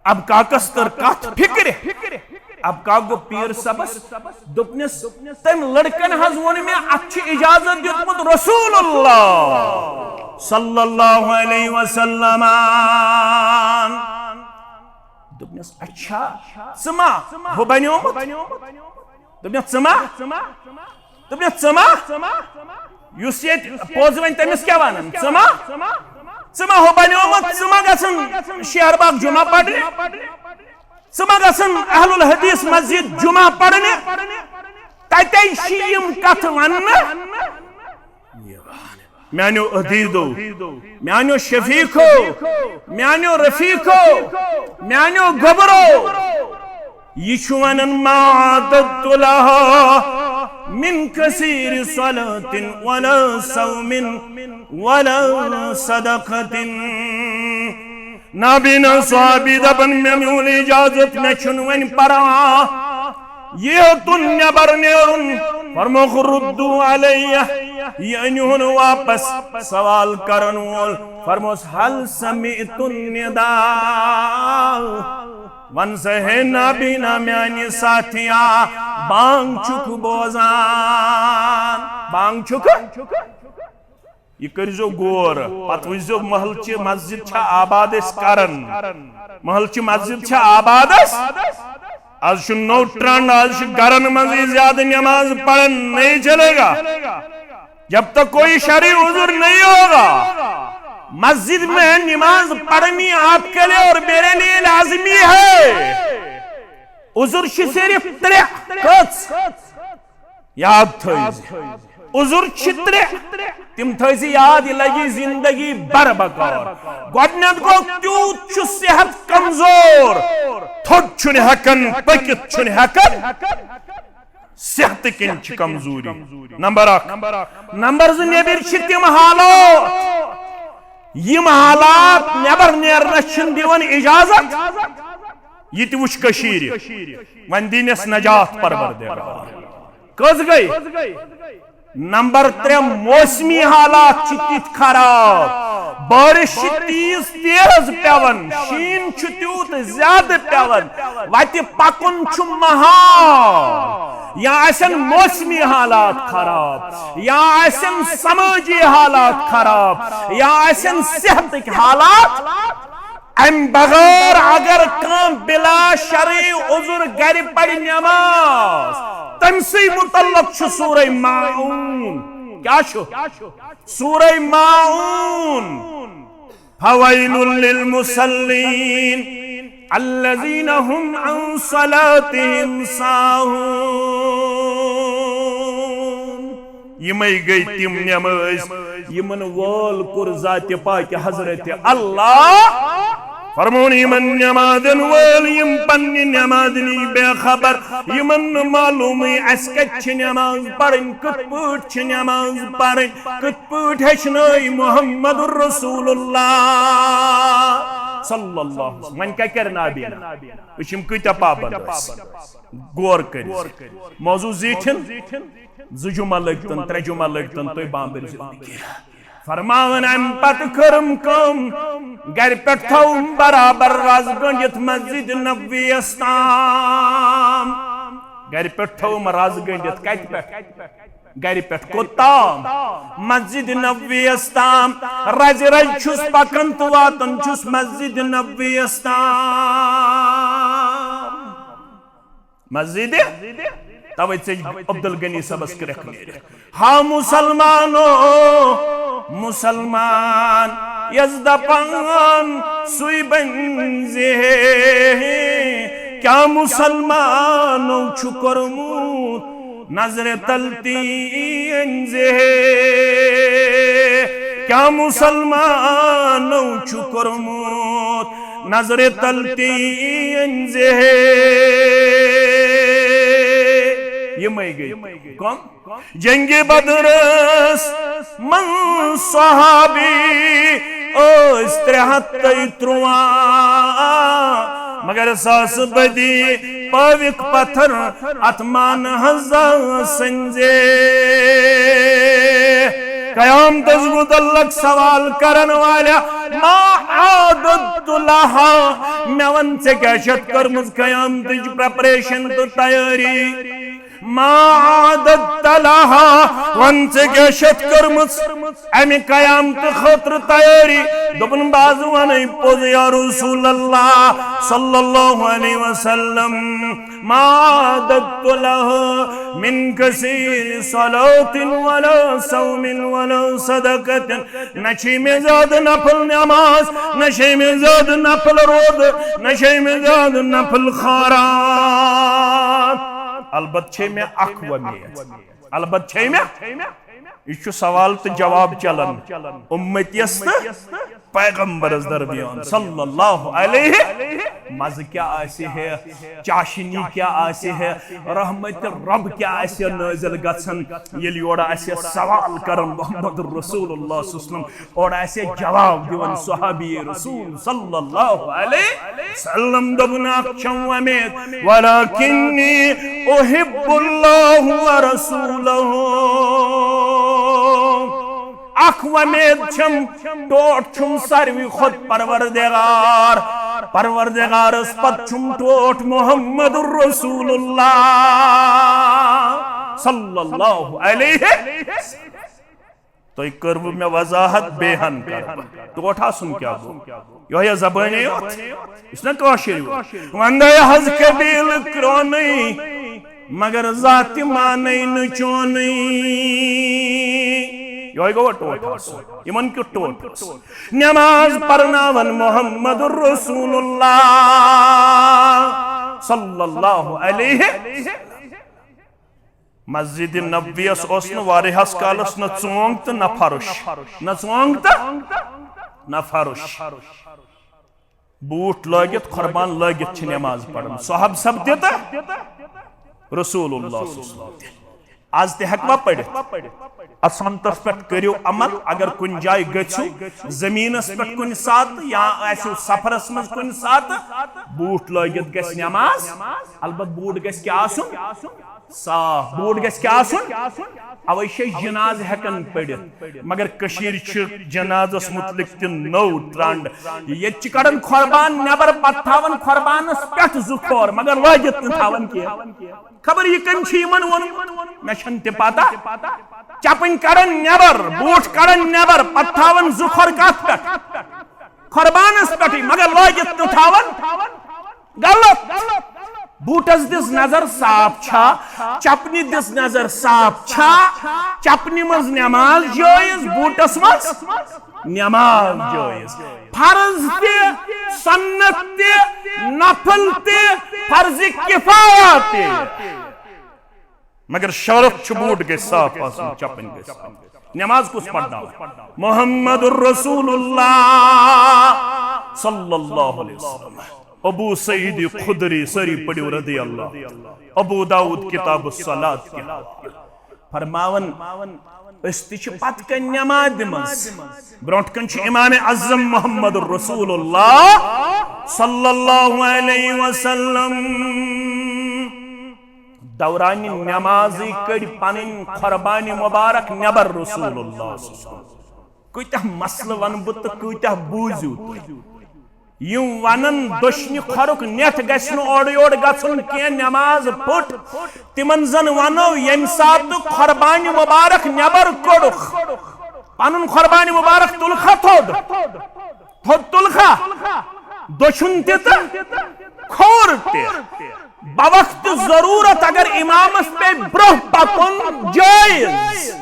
اب کاکس تر کتھ فکر۔ اب کاک گوٚو پیٖر صٲبس، دوٚپنس، تٔمۍ لڑکن حظ ووٚن مےٚ، اتھ چھُ اجازت دیُتمُت رسول اللہ صلی اللہ علیہ وسلم۔ دوٚپنس، اچھا، ژٕ ما ہُہ بنیومُت؟ دوٚپنس، ژٕ ما؟ دوٚپنس، ژٕ ما؟ یُس ییٚتہِ پوٚز وَنہِ، تٔمِس کیٛاہ وَنَن؟ ژٕ ما؟ ژٕ ما ہُہ بنیومُت؟ ژٕ ما گژھن شہر باغ جمعہ پرنہِ؟ ژٕ ما گژھن اہل الحدیث مسجد جمعہ پرنہِ؟ تَتے چھِ یِم کَتھٕ وَننہٕ۔ میانیو عزیزو، میانیو شفیقو، میانیو رفیقو، میانیو گوبرو، یہِ چھُ ونان، ما اعددت لها من کثیر صلاة ولا صوم ولا صدقة۔ نابینا صحابی دپان، مےٚ میول اجازت، مےٚ چھُنہٕ وۄنۍ پرواہ۔ یہِ ہیوٚتُن نٮ۪بر نیرُن، فرمووُکھ، "ردوا علیہ"، یہِ أنِہُن واپس۔ سوال کرن وول فرموس، "هل سمعت النداء؟" وَن سا، ہے نابینا میانہِ ساتھیا، بانگ چھُکھ بوزان؟ بانگ چھُکھ؟ یہِ کٔرزیو غور، پتہٕ وٕچھزیو محلہٕ چہِ مسجد چھا آباد أسۍ کران، محلہٕ چہِ مسجد چھا آباد أسۍ؟ از چھُ نوٚو ٹرینڈ، از چھِ گرن منٛزٕے زیادٕ نماز پران، نہیں چلے گا۔ جب تک کوئی شرعی عذر نہیں ہوگا، مسجد میں نماز پڑھنی آپ کے لیے اور میرے لیے لازمی ہے۔ عذر چھِ صرف ترٛےٚ۔ کٔژ؟ یاد تھٲیِو۔ عذر چھِ ترٛےٚ۔ تِم تھٲیزِ یاد، یہِ لگہِ زندگی بھر بکار۔ گۄڈٕنیتھ گوٚو، تیوٗت چھُ صحت کمزور، تھوٚد چھُنہٕ ہٮ۪کان، پٔکِتھ چھُنہٕ ہٮ۪کان۔ صحتہٕ کِنۍ چھِ کمزوری۔ نمبر اکھ۔ نمبر زٕ، نیٚبٕرۍ چھِ تِم حالات، یِم حالات نیٚبر نیرنس چھِنہٕ دِوان اجازت۔ یہِ تہِ وٕچھ کٔشیٖرِ۔ وۄنۍ دِنس نجات پروردگار۔ کٔژ گٔے؟ نمبر ترٛےٚ، موسمی حالات چھِ تِتھۍ خراب، بارش چھِ تیز تیز پٮ۪وان، شیٖن چھُ تیوٗت زیادٕ پٮ۪وان، وتہِ پکُن چھُ محال۔ یا آسن موسمی حالات خراب، یا آسن سمٲجی حالات خراب، یا آسن صحتٕکۍ حالات۔ امہِ بغٲر اگر کانٛہہ بلا شرعی عذر گرِ پرِ نماز، تٔمۍ سٕے متعلق چھُ سورہ ماعون۔ کیٛاہ چھُ؟ سورہ ماعون۔ فویل للمصلین الذین هم عن صلاتهم ساہون۔ یِمے گٔے تِم نمٲز یِمن وٲل کوٚر ذاتِ پاکہِ حضرت اللہ۔ فرمون یِمن نمازن وٲل یِم پننہِ نمازِ نِش بے خبر، یِمن نہٕ معلومٕے اَسہِ کتہِ چھِ نماز پرٕنۍ، کِتھ پٲٹھۍ چھِ نماز پرٕنۍ، کِتھ پٲٹھۍ ہیٚچھنٲے محمد رسول اللہ صلی اللہ علیہ وسلم۔ وۄنۍ کیٛاہ کرِ نابینا؟ أسۍ چھِ یِم کۭتیٛاہ پابند ٲسۍ؟ غور کٔرِتھ۔ موضوع زیٖٹھِن۔ زٕ جمعہ لٔگتن، ترٛےٚ جمعہ لٔگتن، تُہۍ بامبرۍ زندگی۔ فرماوان امہِ پتہٕ کٔرٕم کٲم، گرِ پٮ۪ٹھ تھٲوٕم برابر رز گٔنڈِتھ مسجد نبویس تام۔ گرِ پٮ۪ٹھ تھٲوٕم رز گٔنڈِتھ، کتہِ پٮ۪ٹھ؟ گرِ پٮ۪ٹھ کوٚت تام؟ مسجد نبویس تام۔ رزِ رزِ چھُس پکان تہٕ واتان چھُس مسجد نبویس تام۔ مسجد، توے ژٔج عبدالغنی صٲبس کرٛٮ۪کھ نیٖرِتھ۔ ہا مسلمانو، مسلمان یس دپان سُے بنزِ ہے، کیا مسلمانو چھُ کوٚرمُت نظرِ تل تی أنزِ ہے؟ کیا مسلمانو چھُ کوٚرمُت نظرِ تل تی أنزِ ہے؟ یِمے گٔے کم؟ جنگِ بدرس منٛز صحابی ٲسۍ ترٛےٚ ہتھ تہٕ ترٛواہ، مگر ساسہٕ بدی پٲوِکھ پتھر اتھ مانہٕ ہنزا سٕنزِ۔ قیامتس متعلق سوال کرن والیا، ما عادت لہا، مےٚ ون، ژےٚ کیٛاہ چھتھ کٔرمٕژ قیامتٕچ پریپریشن تہٕ تیٲری؟ ما عادت لہا، ون، ژےٚ کیٛاہ چھتھ کٔرمٕژ امہِ قیامتہٕ خٲطرٕ تیٲری؟ دوٚپُن، بہٕ حظ ونے پوٚز یا رسول اللہ صلی اللہ علیہ وسلم، ما عادت لہا من کثیر صلاة ولا صوم ولا صدقة۔ نہ چھے مےٚ زیادٕ نفل نماز، نہ چھے مےٚ زیادٕ نفل روزٕ، نہ چھے مےٚ زیادٕ نفل خیرات۔ البتہٕ چھے مےٚ اکھ وۄمید، البتہٕ چھے مےٚ یہ چھُ سوال تہٕ جواب چلان امتیس تہٕ پیغمبرس درمیان صلی اللہ علیہ۔ مزٕ کیٛاہ آسہِ ہے، چاشنی کیٛاہ آسہِ ہے، رحمت رب کیٛاہ آسہِ ہے نٲزِل گژھان، ییٚلہِ یورٕ آسہِ ہے سوال کران محمد رسول اللہ صلی اللہ علیہ وسلم، اورٕ آسہِ ہے جواب دِوان صحابی رسول صلی اللہ علیہ وسلم۔ دوٚپُن، اکھ چھم وۄمید، ولکنی احب اللہ ورسولہ۔ اکھ وۄمید چھم، ٹوٹھ چھم ساروی کھۄتہٕ پروردگار، پروردگارس پتہٕ چھم ٹوٹھ محمد رسول اللہ صلی اللہ علیہ وسلم۔ تۄہہِ کٔروٕ مےٚ وضاحت، بیٚیہِ ہن کرٕ بہٕ۔ ٹوٹھ آسُن کیٛاہ گوٚو؟ یۄہے زبٲنۍ یوت، یُس نہ کٲشِر یوت۔ وندے حظ قبیٖلہٕ کرٛونٕے، مگر ذاتِ مانے نہٕ چونٕے۔ یۄہے گوٚو ٹوٹھ آسُن۔ یِمن کیُتھ ٹوٹھ اوس؟ نماز پرناوان محمد رسول اللہ صلی اللہ علیہ۔ مسجد نبویس اوس نہٕ واریاہس کالس نہ ژونگ تہٕ نہ فرش، نہ ژونگ تہٕ نہ فرش۔ بوٗٹھ لٲگِتھ، قربان لٲگِتھ چھِ نماز پران۔ صحابہ سب تہِ تہٕ رسول اللہ صلی اللہ علیہ وسلم تہِ۔ از تہِ ہیٚکوا پٔرِتھ؟ اَتھ سنتس پٮ۪ٹھ کٔرِو عمل۔ اگر کُنہِ جایہِ گٔژھِو، زٔمیٖنس پٮ۪ٹھ کُنہِ ساتہٕ یا آسِو سفرس منٛز کُنہِ ساتہٕ، بوٗٹھ لٲگِتھ گژھِ نماز۔ البتہٕ بوٗٹھ گژھِ کیٛاہ آسُن؟ صاف۔ بوٗٹھ گژھِ کیٛاہ آسُن؟ اوے چھِ أسۍ جنازٕ ہٮ۪کان پٔرِتھ، مگر کٔشیٖرِ چھِ جنازس متعلق تہِ نٔو ٹرنڈ۔ ییٚتہِ چھِ کڑان قربان نٮ۪بر، پتہٕ تھاوان قربانس پٮ۪ٹھ زٕ کھور، مگر لٲگِتھ نہٕ تھاوان کینٛہہ۔ خبر یہِ کٔمۍ چھُ یِمن ووٚنمُت، مےٚ چھَنہٕ تہِ پتہ۔ چپٕنۍ کڑان نٮ۪بر، بوٗٹھ کڑان نٮ۪بر، پتہٕ تھاوان زٕ کھور کتھ پٮ۪ٹھ؟ قربانس پٮ۪ٹھٕے، مگر لٲگِتھ نہٕ تھاوان۔ غلط۔ بوٗٹس دِژ نظر صاف چھا، چپنہِ دِژ نظر صاف چھا، چپنہِ منٛز نماز جٲیز، بوٗٹس منٛز نماز جٲیز۔ فرض تہِ، سنت تہِ، نفل تہِ، فرض کفایہ تہِ۔ مگر شرط چھُ بوٗٹھ گژھِ صاف آسُن، چپٕنۍ گژھِ صاف۔ نماز کُس پرناوان؟ محمد رسول اللہ صلی اللہ علیہ وسلم۔ ابو سعید خدری، سٲری پٔرِو رضی اللہ۔ ابو داؤد کتاب الصلاۃ کہِ حوالہٕ فرماوان، أسۍ تہِ چھِ پتہٕ کنہِ نمازِ منٛز، برونٛٹھ کنہِ چھُ امام اعظم محمد رسول اللہ صلی اللہ علیہ وسلم۔ دورانِ نمازٕے کٔڑۍ پنٕنۍ قربانِ مبارک نٮ۪بر رسول اللہ صلی اللہ علیہ وسلم۔ کۭتیاہ مسلہٕ ونہٕ بہٕ تہٕ کۭتیاہ بوٗزِو تُہۍ۔ یِم ونان دٔچھنہِ کھۄرُک نٮ۪تھ گژھِ نہٕ اورٕ یورٕ گژھُن کینٛہہ، نماز پھُٹ۔ تِمن زن ونو، ییٚمہِ ساتہٕ قربانِ مبارک نٮ۪بر کوٚڑُکھ، پنُن قربانِ مبارک تُلکھا تھوٚد، تھوٚد تُلکھا، دٔچھُن تہِ تہٕ کھوٚر تہِ۔ بوقت ضرورت اگر امامس پے برونٛہہ پکُن جٲیز،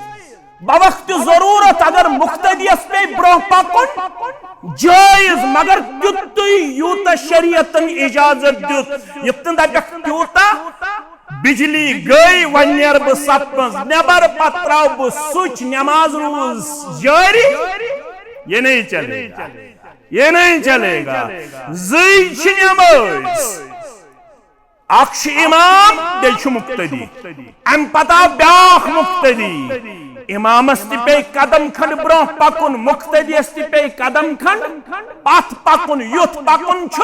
بوقت ضرورت اگر مقتدیس پے برونٛہہ پکُن جٲیز، مگر تیُتُے یوٗتاہ شریعتن اجازت دیُت، یُتھ نہٕ دپکھ تیوٗتاہ بجلی گٔے، وۄنۍ نیرٕ بہٕ صف منٛز نٮ۪بر، پتہٕ تراوٕ بہٕ سُچ، نماز روٗز جٲری۔ یہ نہیں چلے گا، یہ نہیں چلے گا۔ زٕے چھِ نمٲز۔ اکھ چھُ امام، بیٚیہِ چھُ مقتدی۔ امہِ پتہٕ آو بیٛاکھ مقتدی۔ امامس تہِ پیٚیہِ قدم کھنڈ برونٛہہ پکُن، مقتدیس تہِ پیٚیہِ قدم کھنڈ پتھ پکُن۔ یُتھ پکُن چھُ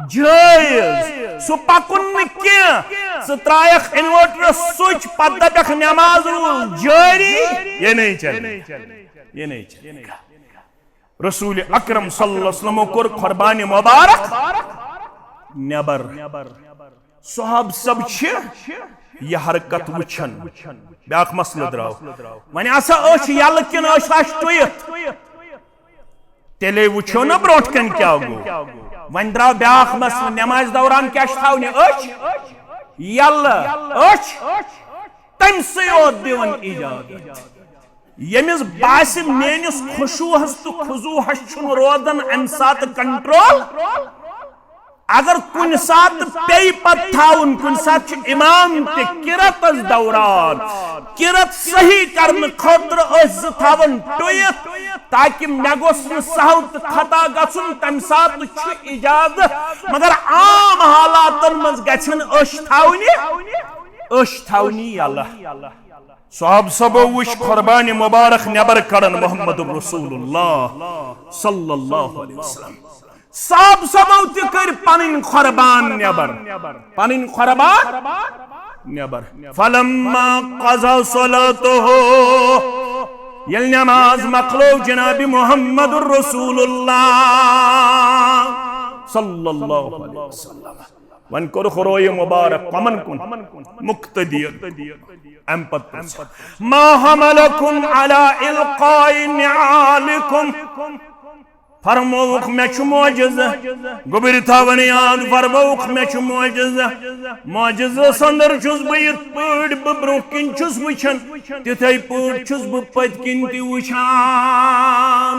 جٲیز، سُہ پکُن نہٕ کینٛہہ۔ ژٕ ترایکھ انورٹرس سُچ، پتہٕ دپکھ نماز روٗز جٲری، یہ نہیں چلے، یہ نہیں چلے۔ رسول اکرم صلی اللہ علیہ وسلم کوٚر قربانِ مبارک نٮ۪بر۔ صحابہ سب چھِ یہِ حرکت وٕچھان۔ بیٛاکھ مسلہٕ درٛاو۔ وۄنۍ آسا أچھ یَلہٕ کِنہٕ أچھ آسہِ ٹُوِتھ؟ تیٚلے وٕچھو نہ برونٛٹھ کَنہِ کیٛاہ گوٚو۔ وۄنۍ درٛاو بیٛاکھ مسلہٕ، نٮ۪مازِ دوران کیٛاہ چھِ تھاونہِ أچھ؟ یَلہٕ۔ أچھ تٔمۍ سٕے یوت دِوان اجازت۔ ییٚمِس باسہِ میٲنِس خشوعس تہٕ خضوعس چھُنہٕ روزان اَمہِ ساتہٕ کنٹرول، اگر کُنہِ ساتہٕ پیٚیہِ پتہٕ تھاوُن، کُنہِ ساتہٕ چھُ امام تہِ قراتس دوران، قرات صحیح کرنہٕ خٲطرٕ أسۍ زٕ تھاوان ٹُوِتھ، تاکہ مےٚ گوٚژھ نہٕ سہو تہٕ خطا گژھُن، تمہِ ساتہٕ چھُ اجازت، مگر عام حالاتن منٛز گژھن أچھ تھاونہِ، أچھ تھاونہِ یلہٕ۔ صحابہ صٲبو وٕچھ قربانِ مبارک نٮ۪بر کڑان محمد رسول اللہ صلی اللہ علیہ وسلم۔ صحابہ صٲبو تہِ کٔرۍ پنٕنۍ قربان نٮ۪بر، پنٕنۍ قربان نٮ۪بر۔ فلما قضى صلاته، ییٚلہِ نماز مۄکلٲو جناب محمد رسول اللہ صلی اللہ علیہ وسلم، وۄنۍ کوٚرُکھ رویہِ مبارک کمن کُن؟ مقتدی۔ امہِ پتہٕ پرٛژھ، ما حملكم على إلقاء نعالكم؟ فرمووُکھ، مےٚ چھُ معجزٕ۔ گوٚبرۍ تھاوان یاد، فرمووُکھ، مےٚ چھُ معجزٕ۔ معجزس اندر چھُس بہٕ یِتھ پٲٹھۍ بہٕ برٛونٛہہ کِنۍ چھُس وٕچھان، تِتھے پٲٹھۍ چھُس بہٕ پٔتۍ کِنۍ تہِ وٕچھان۔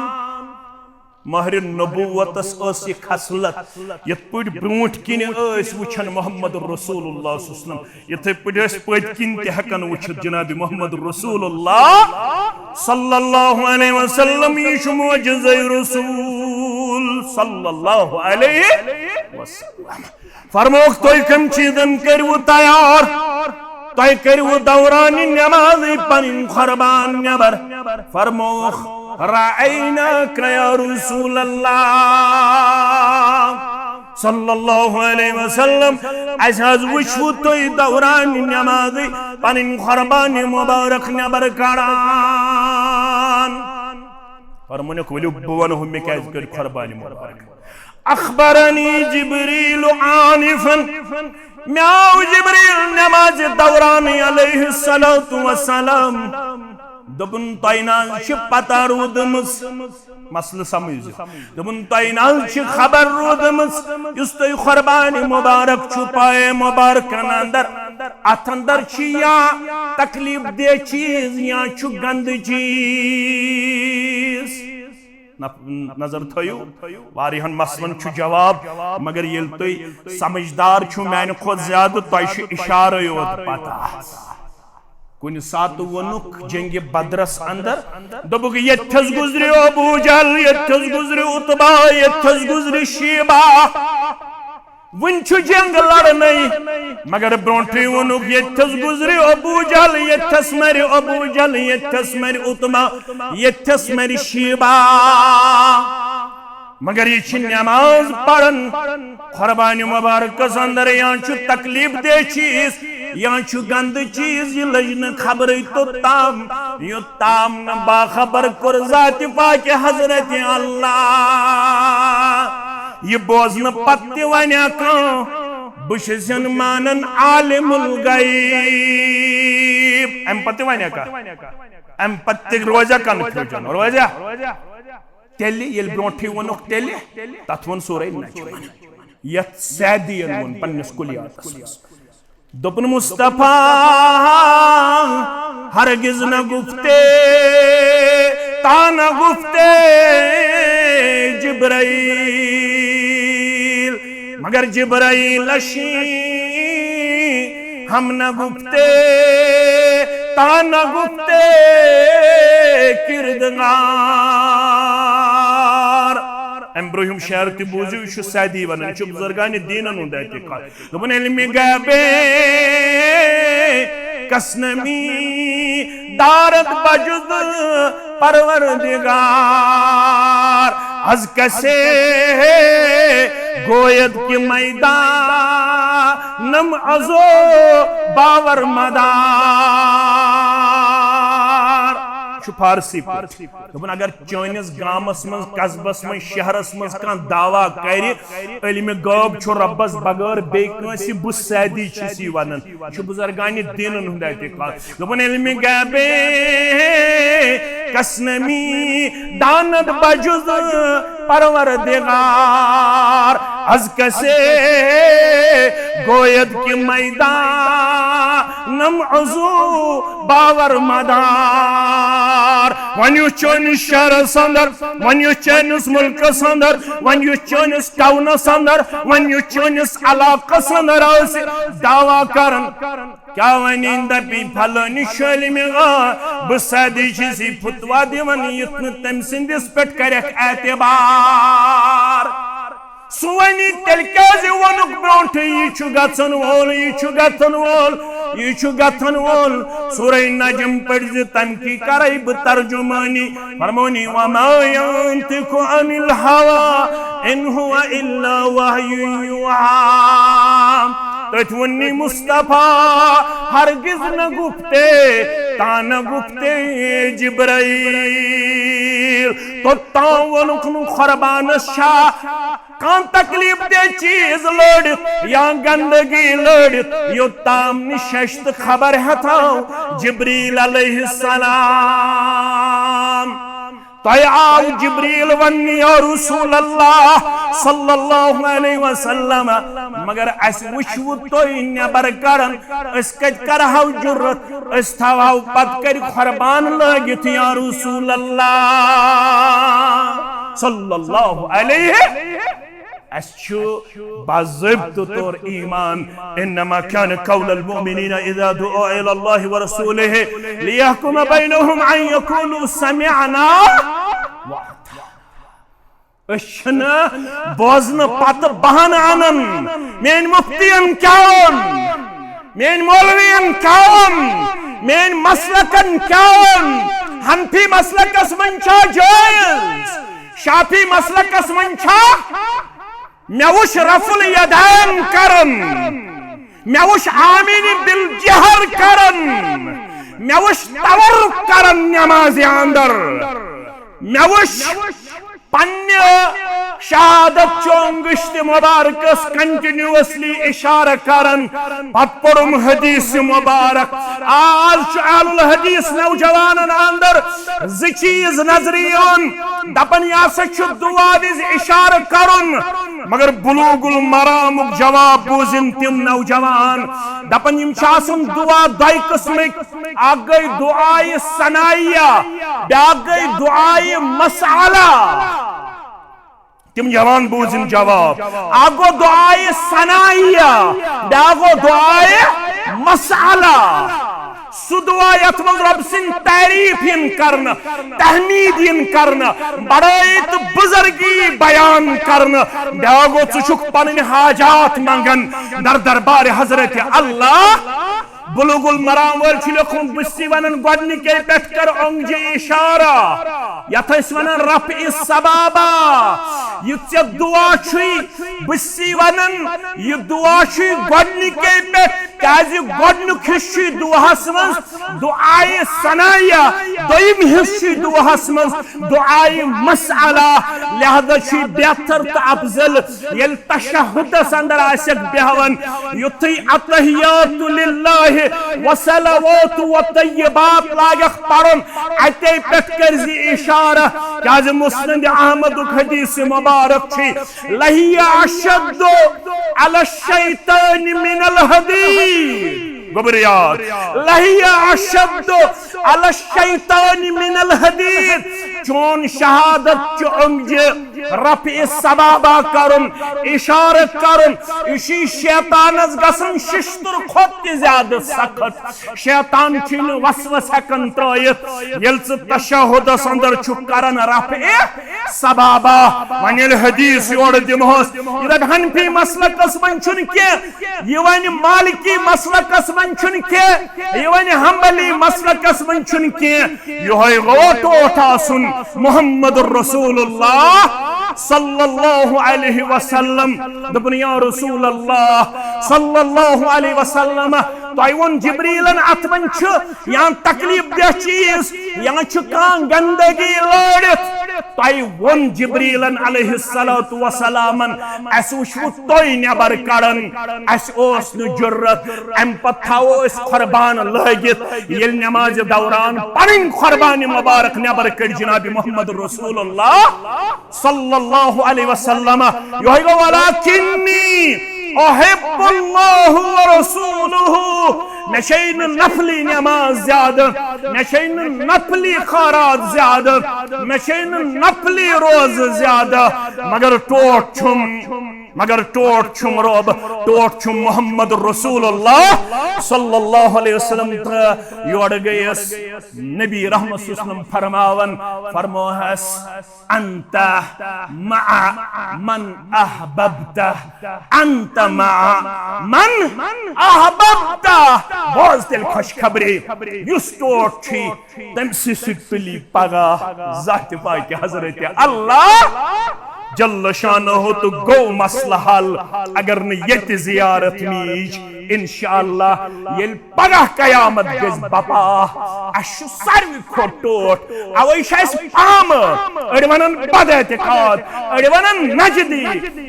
مہر نبوتس ٲس یہِ خصلت، یِتھ پٲٹھۍ برٛونٛٹھ کِنہِ ٲسۍ وٕچھان محمد رسول اللہ صلی اللہ علیہ وسلم، یِتھے پٲٹھۍ ٲسۍ پٔتۍ کِنۍ تہِ ہٮ۪کان وٕچھِتھ جناب محمد رسول اللہ صلی اللہ علیہ وسلم۔ یہِ چھُ معجزے رسول صلی اللہ علیہ وسلم۔ فرمووُکھ، تُہۍ کم چیزن کٔرِو تیار؟ تُہۍ کٔرِو دوران نمازٕے پنٕنۍ قربان نٮ۪بر۔ فرمووُکھ، رأيناك يا رسول الله صلى الله عليه وسلم، اسہِ حظ وٕچھوٕ تُہۍ دوران نمازٕے پنٕنۍ قربان مبارک نٮ۪بر کڑان۔ فرمونکھ، ؤلِو بہٕ ونہو مےٚ کیازِ کٔر قربان مبارک۔ أخبرني جبريل آنفا، مےٚ آو جبریل نمازِ دوران علیہ الصلوۃ والسلام۔ دوٚپُن، تۄہہِ نہ حظ چھِ پتہ روٗدمٕژ، مسلہٕ سمجھزِ۔ دوٚپُن، تۄہہِ نہ حظ چھِ خبر روٗدمٕژ، یُس تُہۍ قربانِ مبارک چھُ پائے مبارکن اندر، اتھ اندر چھِ یا تکلیف دہ چیز یا چھُ گندٕ چیز۔ نف-، نظر تھٲیِو، واریاہن مسلن چھُ جواب، مگر ییٚلہِ تُہۍ سمجھدار چھِو میانہِ کھۄتہٕ زیادٕ، تۄہہِ چھُ اشارے یوت پتہ۔ کُنہِ ساتہٕ ووٚنُکھ جنگِ بدرس اندر، دوٚپُکھ، ییٚتھس گُزرِ ابو جہل، ییٚتھس گُزرِ عتبہ، ییٚتھس گُزرِ شیبہ۔ وُنہِ چھُ جنگ لڑنے، مگر برونٹھٕے ووٚنُکھ، ییٚتھس گُزرِ ابو جہل، ییٚتھس مرِ ابو جہل، ییٚتھس مرِ عتبہ، ییٚتھس مرِ شیبہ۔ مگر یہِ چھِ نماز پران قربانِ مبارکس اندر، یا چھُ تکلیف دہ چیز، یا چھُ گندٕ چیز، یہِ لٔج نہٕ خبرٕے توٚتام، یوٚتام نہٕ باخبر کوٚر ذاتِ پاکِ حضرت اللہ۔ یہِ بوزنہٕ پتہٕ تہِ ونیا کانٛہہ، بہٕ چھُس یَن مانان عالم الغیب۔ امہِ پتہٕ تہِ ونیا کانٛہہ؟ امہِ پتہٕ تہِ روزیا کنفیوجن؟ روزیا؟ تیٚلہِ ییٚلہِ برونٹھٕے ووٚنُکھ تیٚلہِ، تتھ ووٚن سورہ نجم، یتھ سعدین ووٚن پننِس کلیاتس منٛز۔ دوٚپُن، مصطفیٰ ہرگز نہ گفتے، تا نہ گفتے جبرائیل، مگر جبرائیل اشی ہم نہ گفتے، تا نہ گفتے کردگار۔ امہِ برونٛہہ یِم شعر تہِ بوٗزِو، یہِ چھُ سعدی ونان، یہِ چھُ بزرگان دینن ہُنٛد اعتقاد۔ دوٚپُن، علمِ غیبِ کس نمی دارد بجز پروردگار، از کسے گوید کہ میدانم ازو باور مدار۔ یہِ چھُ فارسی پٲٹھۍ۔ دوٚپُن، اگر چٲنِس گامس منٛز، قصبس منٛز، شہرس منٛز کانٛہہ دعویٰ کرِ، علمِ غٲب چھُ رۄبس بغٲر بیٚیہِ کٲنٛسہِ، بہٕ سعدی چھُس یی ونان۔ یہِ چھُ بزرگانِ دینن ہُنٛد اعتقاد۔ دوٚپُن، علمِ غیبِ کس نمی داند بجز پروردگار، از کسے گوید کہ میدان عضو باور مدار۔ وۄنۍ یُس چٲنِس شہرس اندر، وۄنۍ یُس چٲنِس مُلکس اندر، وۄنۍ یُس چٲنِس ٹاونس اندر، وۄنۍ یُس چٲنِس علاقس اندر آسہِ دعویٰ کران، کیٛاہ ونہِ؟ دپہِ فلٲنہِ شٲلمہِ، آ، بہٕ سادی چھُس یہِ فتویٰ دِوان، یُتھ نہٕ تٔمۍ سٕنٛدِس پٮ۪ٹھ کرٮ۪کھ اعتبار۔ سُہ ونہِ، تیٚلہِ کیٛازِ ووٚنُکھ برونٛٹھٕے، یہِ چھُ گژھن وول، یہِ چھُ گژھن وول، یہِ چھُ گژھن وول؟ سورہ نجم پٔرۍ زِ، تمہِ کی کرے بہٕ ترجمٲنی۔ فرمونی، وما ينطق عن الهوى إن هو إلا وحي يوحى۔ تٔتھۍ ووٚننی مصطفیٰ، ہرگز نہ گفتے، تا نہ گفتے جبرائیل۔ توٚتام ووٚنُکھ نہٕ قربانس شاہ کانٛہہ تکلیف دہ چیز لٲڑِتھ یا گندگی لٲڑِتھ، یوٚتام نہٕ ششتہٕ خبر ہٮ۪تھ آو جبریل علیہ السلام۔ تۄہہِ آو جبریل وننہِ، یا رسول اللہ صلی اللہ علیہ وسلم، مگر اسہِ وٕچھوٕ تُہۍ نٮ۪بر کڑان، أسۍ کتہِ کرہو جرت؟ أسۍ تھاوہو پتہٕ کٔرۍ قربان لٲگِتھ، یا رسول اللہ صلی اللہ علیہ۔ اسہِ چھُ باضٲبطہٕ طور ایمان، انما كان قول المؤمنين اذا دعوا الى الله ورسوله ليحكم بينهم ان يقولوا سمعنا وأطعنا۔ أسۍ چھِنہٕ بوزنہٕ پتہٕ بہانہٕ انان۔ میٲنۍ مفتین کیٛاہ ووٚن؟ میٲنۍ مولوین کیٛاہ ووٚن؟ میٲنۍ مسلکن کیٛاہ ووٚن؟ حنفی مسلکس منٛز چھا جٲیز؟ شافعی مسلکس منٛز چھا؟ مےٚ وٕچھ رفع الیدین کران، مےٚ وٕچھ آمین بالجہر کران، مےٚ وٕچھ تورک کران نمازِ اندر، مےٚ وٕچھ پننہِ شہادت چہِ انگشتِ مبارکس کنٹینیوسلی اشارٕ کران۔ پتہٕ پوٚرُم حدیث مبارک۔ آز چھُ اہل الحدیث نوجوانن اندر زٕ چیز نظرِ یِوان۔ دپان، یہِ ہسا چھُ دعا وِزِ اشارٕ کرُن، مگر بلوغ المرامُک جواب بوٗزِن تِم نوجوان۔ دپان، یِم چھِ آسان دعا دۄیہِ قٕسمٕکۍ، اکھ گٔے دعایہِ ثنائیہ، بیاکھ گٔے دعایہِ مسئلہ۔ تِم جوان بوٗزِن جواب۔ اکھ گوٚو دعایہِ ثنائیہ، بیاکھ گوٚو دعایہِ مسئلہ۔ سُہ دعا یتھ منٛز رۄب سٕنٛز تعریف یِن کرنہٕ، تحمید یِن کرنہٕ، بڑٲے تہٕ بزرگی بیان کرنہٕ۔ بیاکھ گوٚو، ژٕ چھُکھ پنٕنۍ حاجات منٛگان در دربارِ حضرت اللہ۔ بلوغ المرام وٲلۍ چھِ لیوٚکھمُت، بہٕ چھُسے ونان، گۄڈنِکے پٮ۪ٹھ کر اونگجہِ اشارہ، یتھ أسۍ ونان رفع السبابہ۔ یہِ ژےٚ دعا چھُے، بہٕ چھُسے ونان، یہِ دعا چھُے گۄڈنِکے پٮ۪ٹھ، کیازِ گۄڈنیُک حصہٕ چھُے دعاہس منٛز دعایہِ ثنائیہ، دوٚیِم حصہٕ چھُے دعاہس منٛز دعایہِ مسئلہ۔ لہذا چھُے بہتر تہٕ افضل ییٚلہِ تشہدس اندر آسکھ بیہوان، یُتھُے التحیات للہ والصلوات والطیبات لاگکھ پرُن، اتے پٮ۪ٹھ کٔرزِ اشارہ، کیازِ مسند احمدُک حدیث مبارک چھُ، لہی اشد علی الشیطان من الحدید۔ گوٚبُر یاد، لہی اشد علی الشیطان من الحدید۔ چون شہادت چہِ اونگجہِ رفع السبابہ کرُن، اشارہ کرُن، یہِ چھُ شیطانس گژھان ششتُر کھۄتہٕ تہِ زیادٕ سخت۔ شیطان چھُے نہٕ وسوس ہٮ۪کان ترٲیِتھ۔ ییٚلہِ ژٕ تشہدس اندر چھُکھ کران رفع السبابہ، وۄنۍ ییٚلہِ حدیث یورٕ دِمہوس، یہِ دپہِ حنفی مسلکس منٛز چھُنہٕ کینٛہہ، یہِ ونہِ مالکی مسلکس منٛز چھُنہٕ کینٛہہ، یہِ ونہِ حنبلی مسلکس منٛز چھُنہٕ کینٛہہ۔ یِہوٚے گوٚو ٹوٹھ آسُن محمد رسول اللہ صلی اللہ علیہ وسلم۔ دوٚپُن، یا رسول اللہ صلی اللہ علیہ وسلم، تۄہہِ ووٚن جبریلن اتھ منٛز چھُ یا تکلیف دہ چیز، یا چھُ کانٛہہ گندگی لٲڑِتھ۔ تۄہہِ ووٚن جبریلن علیہ الصلوۃ والسلامن، اسہِ وٕچھوٕ تُہۍ نٮ۪بر کڑان، اسہِ اوس نہٕ جُرت۔ امہِ پتہٕ تھاوو أسۍ قربان لٲگِتھ، ییٚلہِ نمازِ دوران پنٕنۍ قربانِ مبارک نٮ۪بر کٔڑۍ جناب محمد رسول اللہ صلی اللہ علیہ وسلم۔ یِہوٚے گوٚو، ولکنی احب اللہ ورسولہ۔ مےٚ چھے نہٕ نفلی نماز زیادٕ، مےٚ چھے نہٕ نفلی خٲرات زیادٕ، مےٚ چھے نہٕ نفلی روزٕ زیادٕ، مگر ٹوٹھ چھُم، مگر ٹوٹھ چھُم رۄب، ٹوٹھ چھُم محمد رسول اللہ صلی اللہ علیہ وسلم۔ تہٕ یورٕ گٔیَس نبی رحمت صلی اللہ علیہ وسلم فرماوان، فرموہس، انت مع من احببت، انت مع من احببت۔ بوز تیٚلہِ خۄشخبری، یُس ٹوٹھ چھُے، تٔمۍ سٕے سۭتۍ تُلی پگاہ ذاتِ پاکہِ حضرت اللہ جل شانہ تہٕ گوٚو مسلہٕ حل۔ اگر نہٕ ییٚتہِ زیارت میٖج، انشاءاللہ ییٚلہِ پگاہ قیامت گژھِ بپا، اَسہِ چھُ ساروی کھۄتہٕ ٹوٹھ۔ اوے چھِ اَسہِ پامہٕ، أڑۍ وَنان بداعتقاد، أڑۍ وَنان نجدی،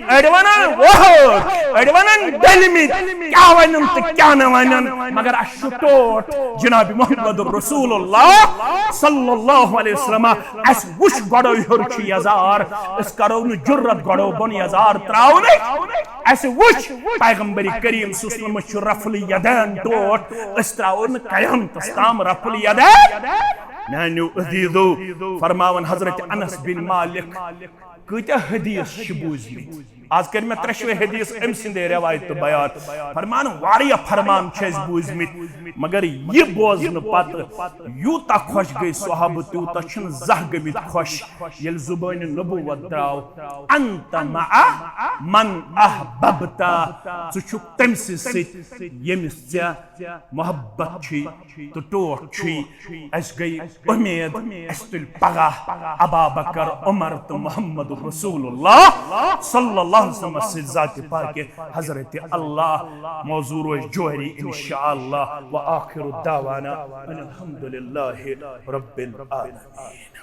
أڑۍ وَنان وہٲبۍ، أڑۍ وَنان ڈٔلمٕتۍ، کیٛاہ وَنن تہٕ کیٛاہ نہٕ وَنن، مگر اَسہِ چھُ ٹوٹھ جناب محمد رسول اللہ صلی اللہ علیہ وسلم۔ اَسہِ وٕچھ گۄڈَے ہیوٚر چھُ یزار، أسۍ کَرو نہٕ جُرت گۄڈَو بۄن یزار ترٛاونٕچ۔ اَسہِ وٕچھ پیغمبر کریم صلی اللہ علیہ وسلمس چھُ رفل یدین ٹوٹھ، أسۍ ترٛاوو نہٕ قیامتس تام رفل یدین۔ میانیو عزیزو، فرماوان حضرت انس بن مالک، کۭتیاہ حدیث چھِ بوٗزمٕتۍ۔ آز کٔرۍ مےٚ ترٛٮ۪شوَے حدیث أمۍ سٕنٛدے روایتہٕ بیان۔ فرمان، واریاہ فرمان چھِ اَسہِ بوٗزمٕتۍ، مگر یہِ بوزنہٕ پتہٕ یوٗتاہ خۄش گٔے صحابہٕ، تیوٗتاہ چھِنہٕ زانٛہہ گٔمٕتۍ خۄش، ییٚلہِ زُبٲنہِ نبوت درٛاو، انت مع من احببت، ژٕ چھُکھ تٔمۍ سٕے سۭتۍ ییٚمِس ژےٚ محبت چھُے تہٕ ٹوٹھ چھُے۔ اَسہِ گٔے اُمید، اَسہِ تُلۍ پگاہ ابا بکر، عمر تہٕ محمد رسول اللہ صلی اللہ علیہ وسلم سۭتۍ ذاتِ پاکہِ حضرت اللہ۔ موضوع روزِ جٲری انشاءاللہ۔ وآخر دعوانا ان الحمد للہ رب العالمین۔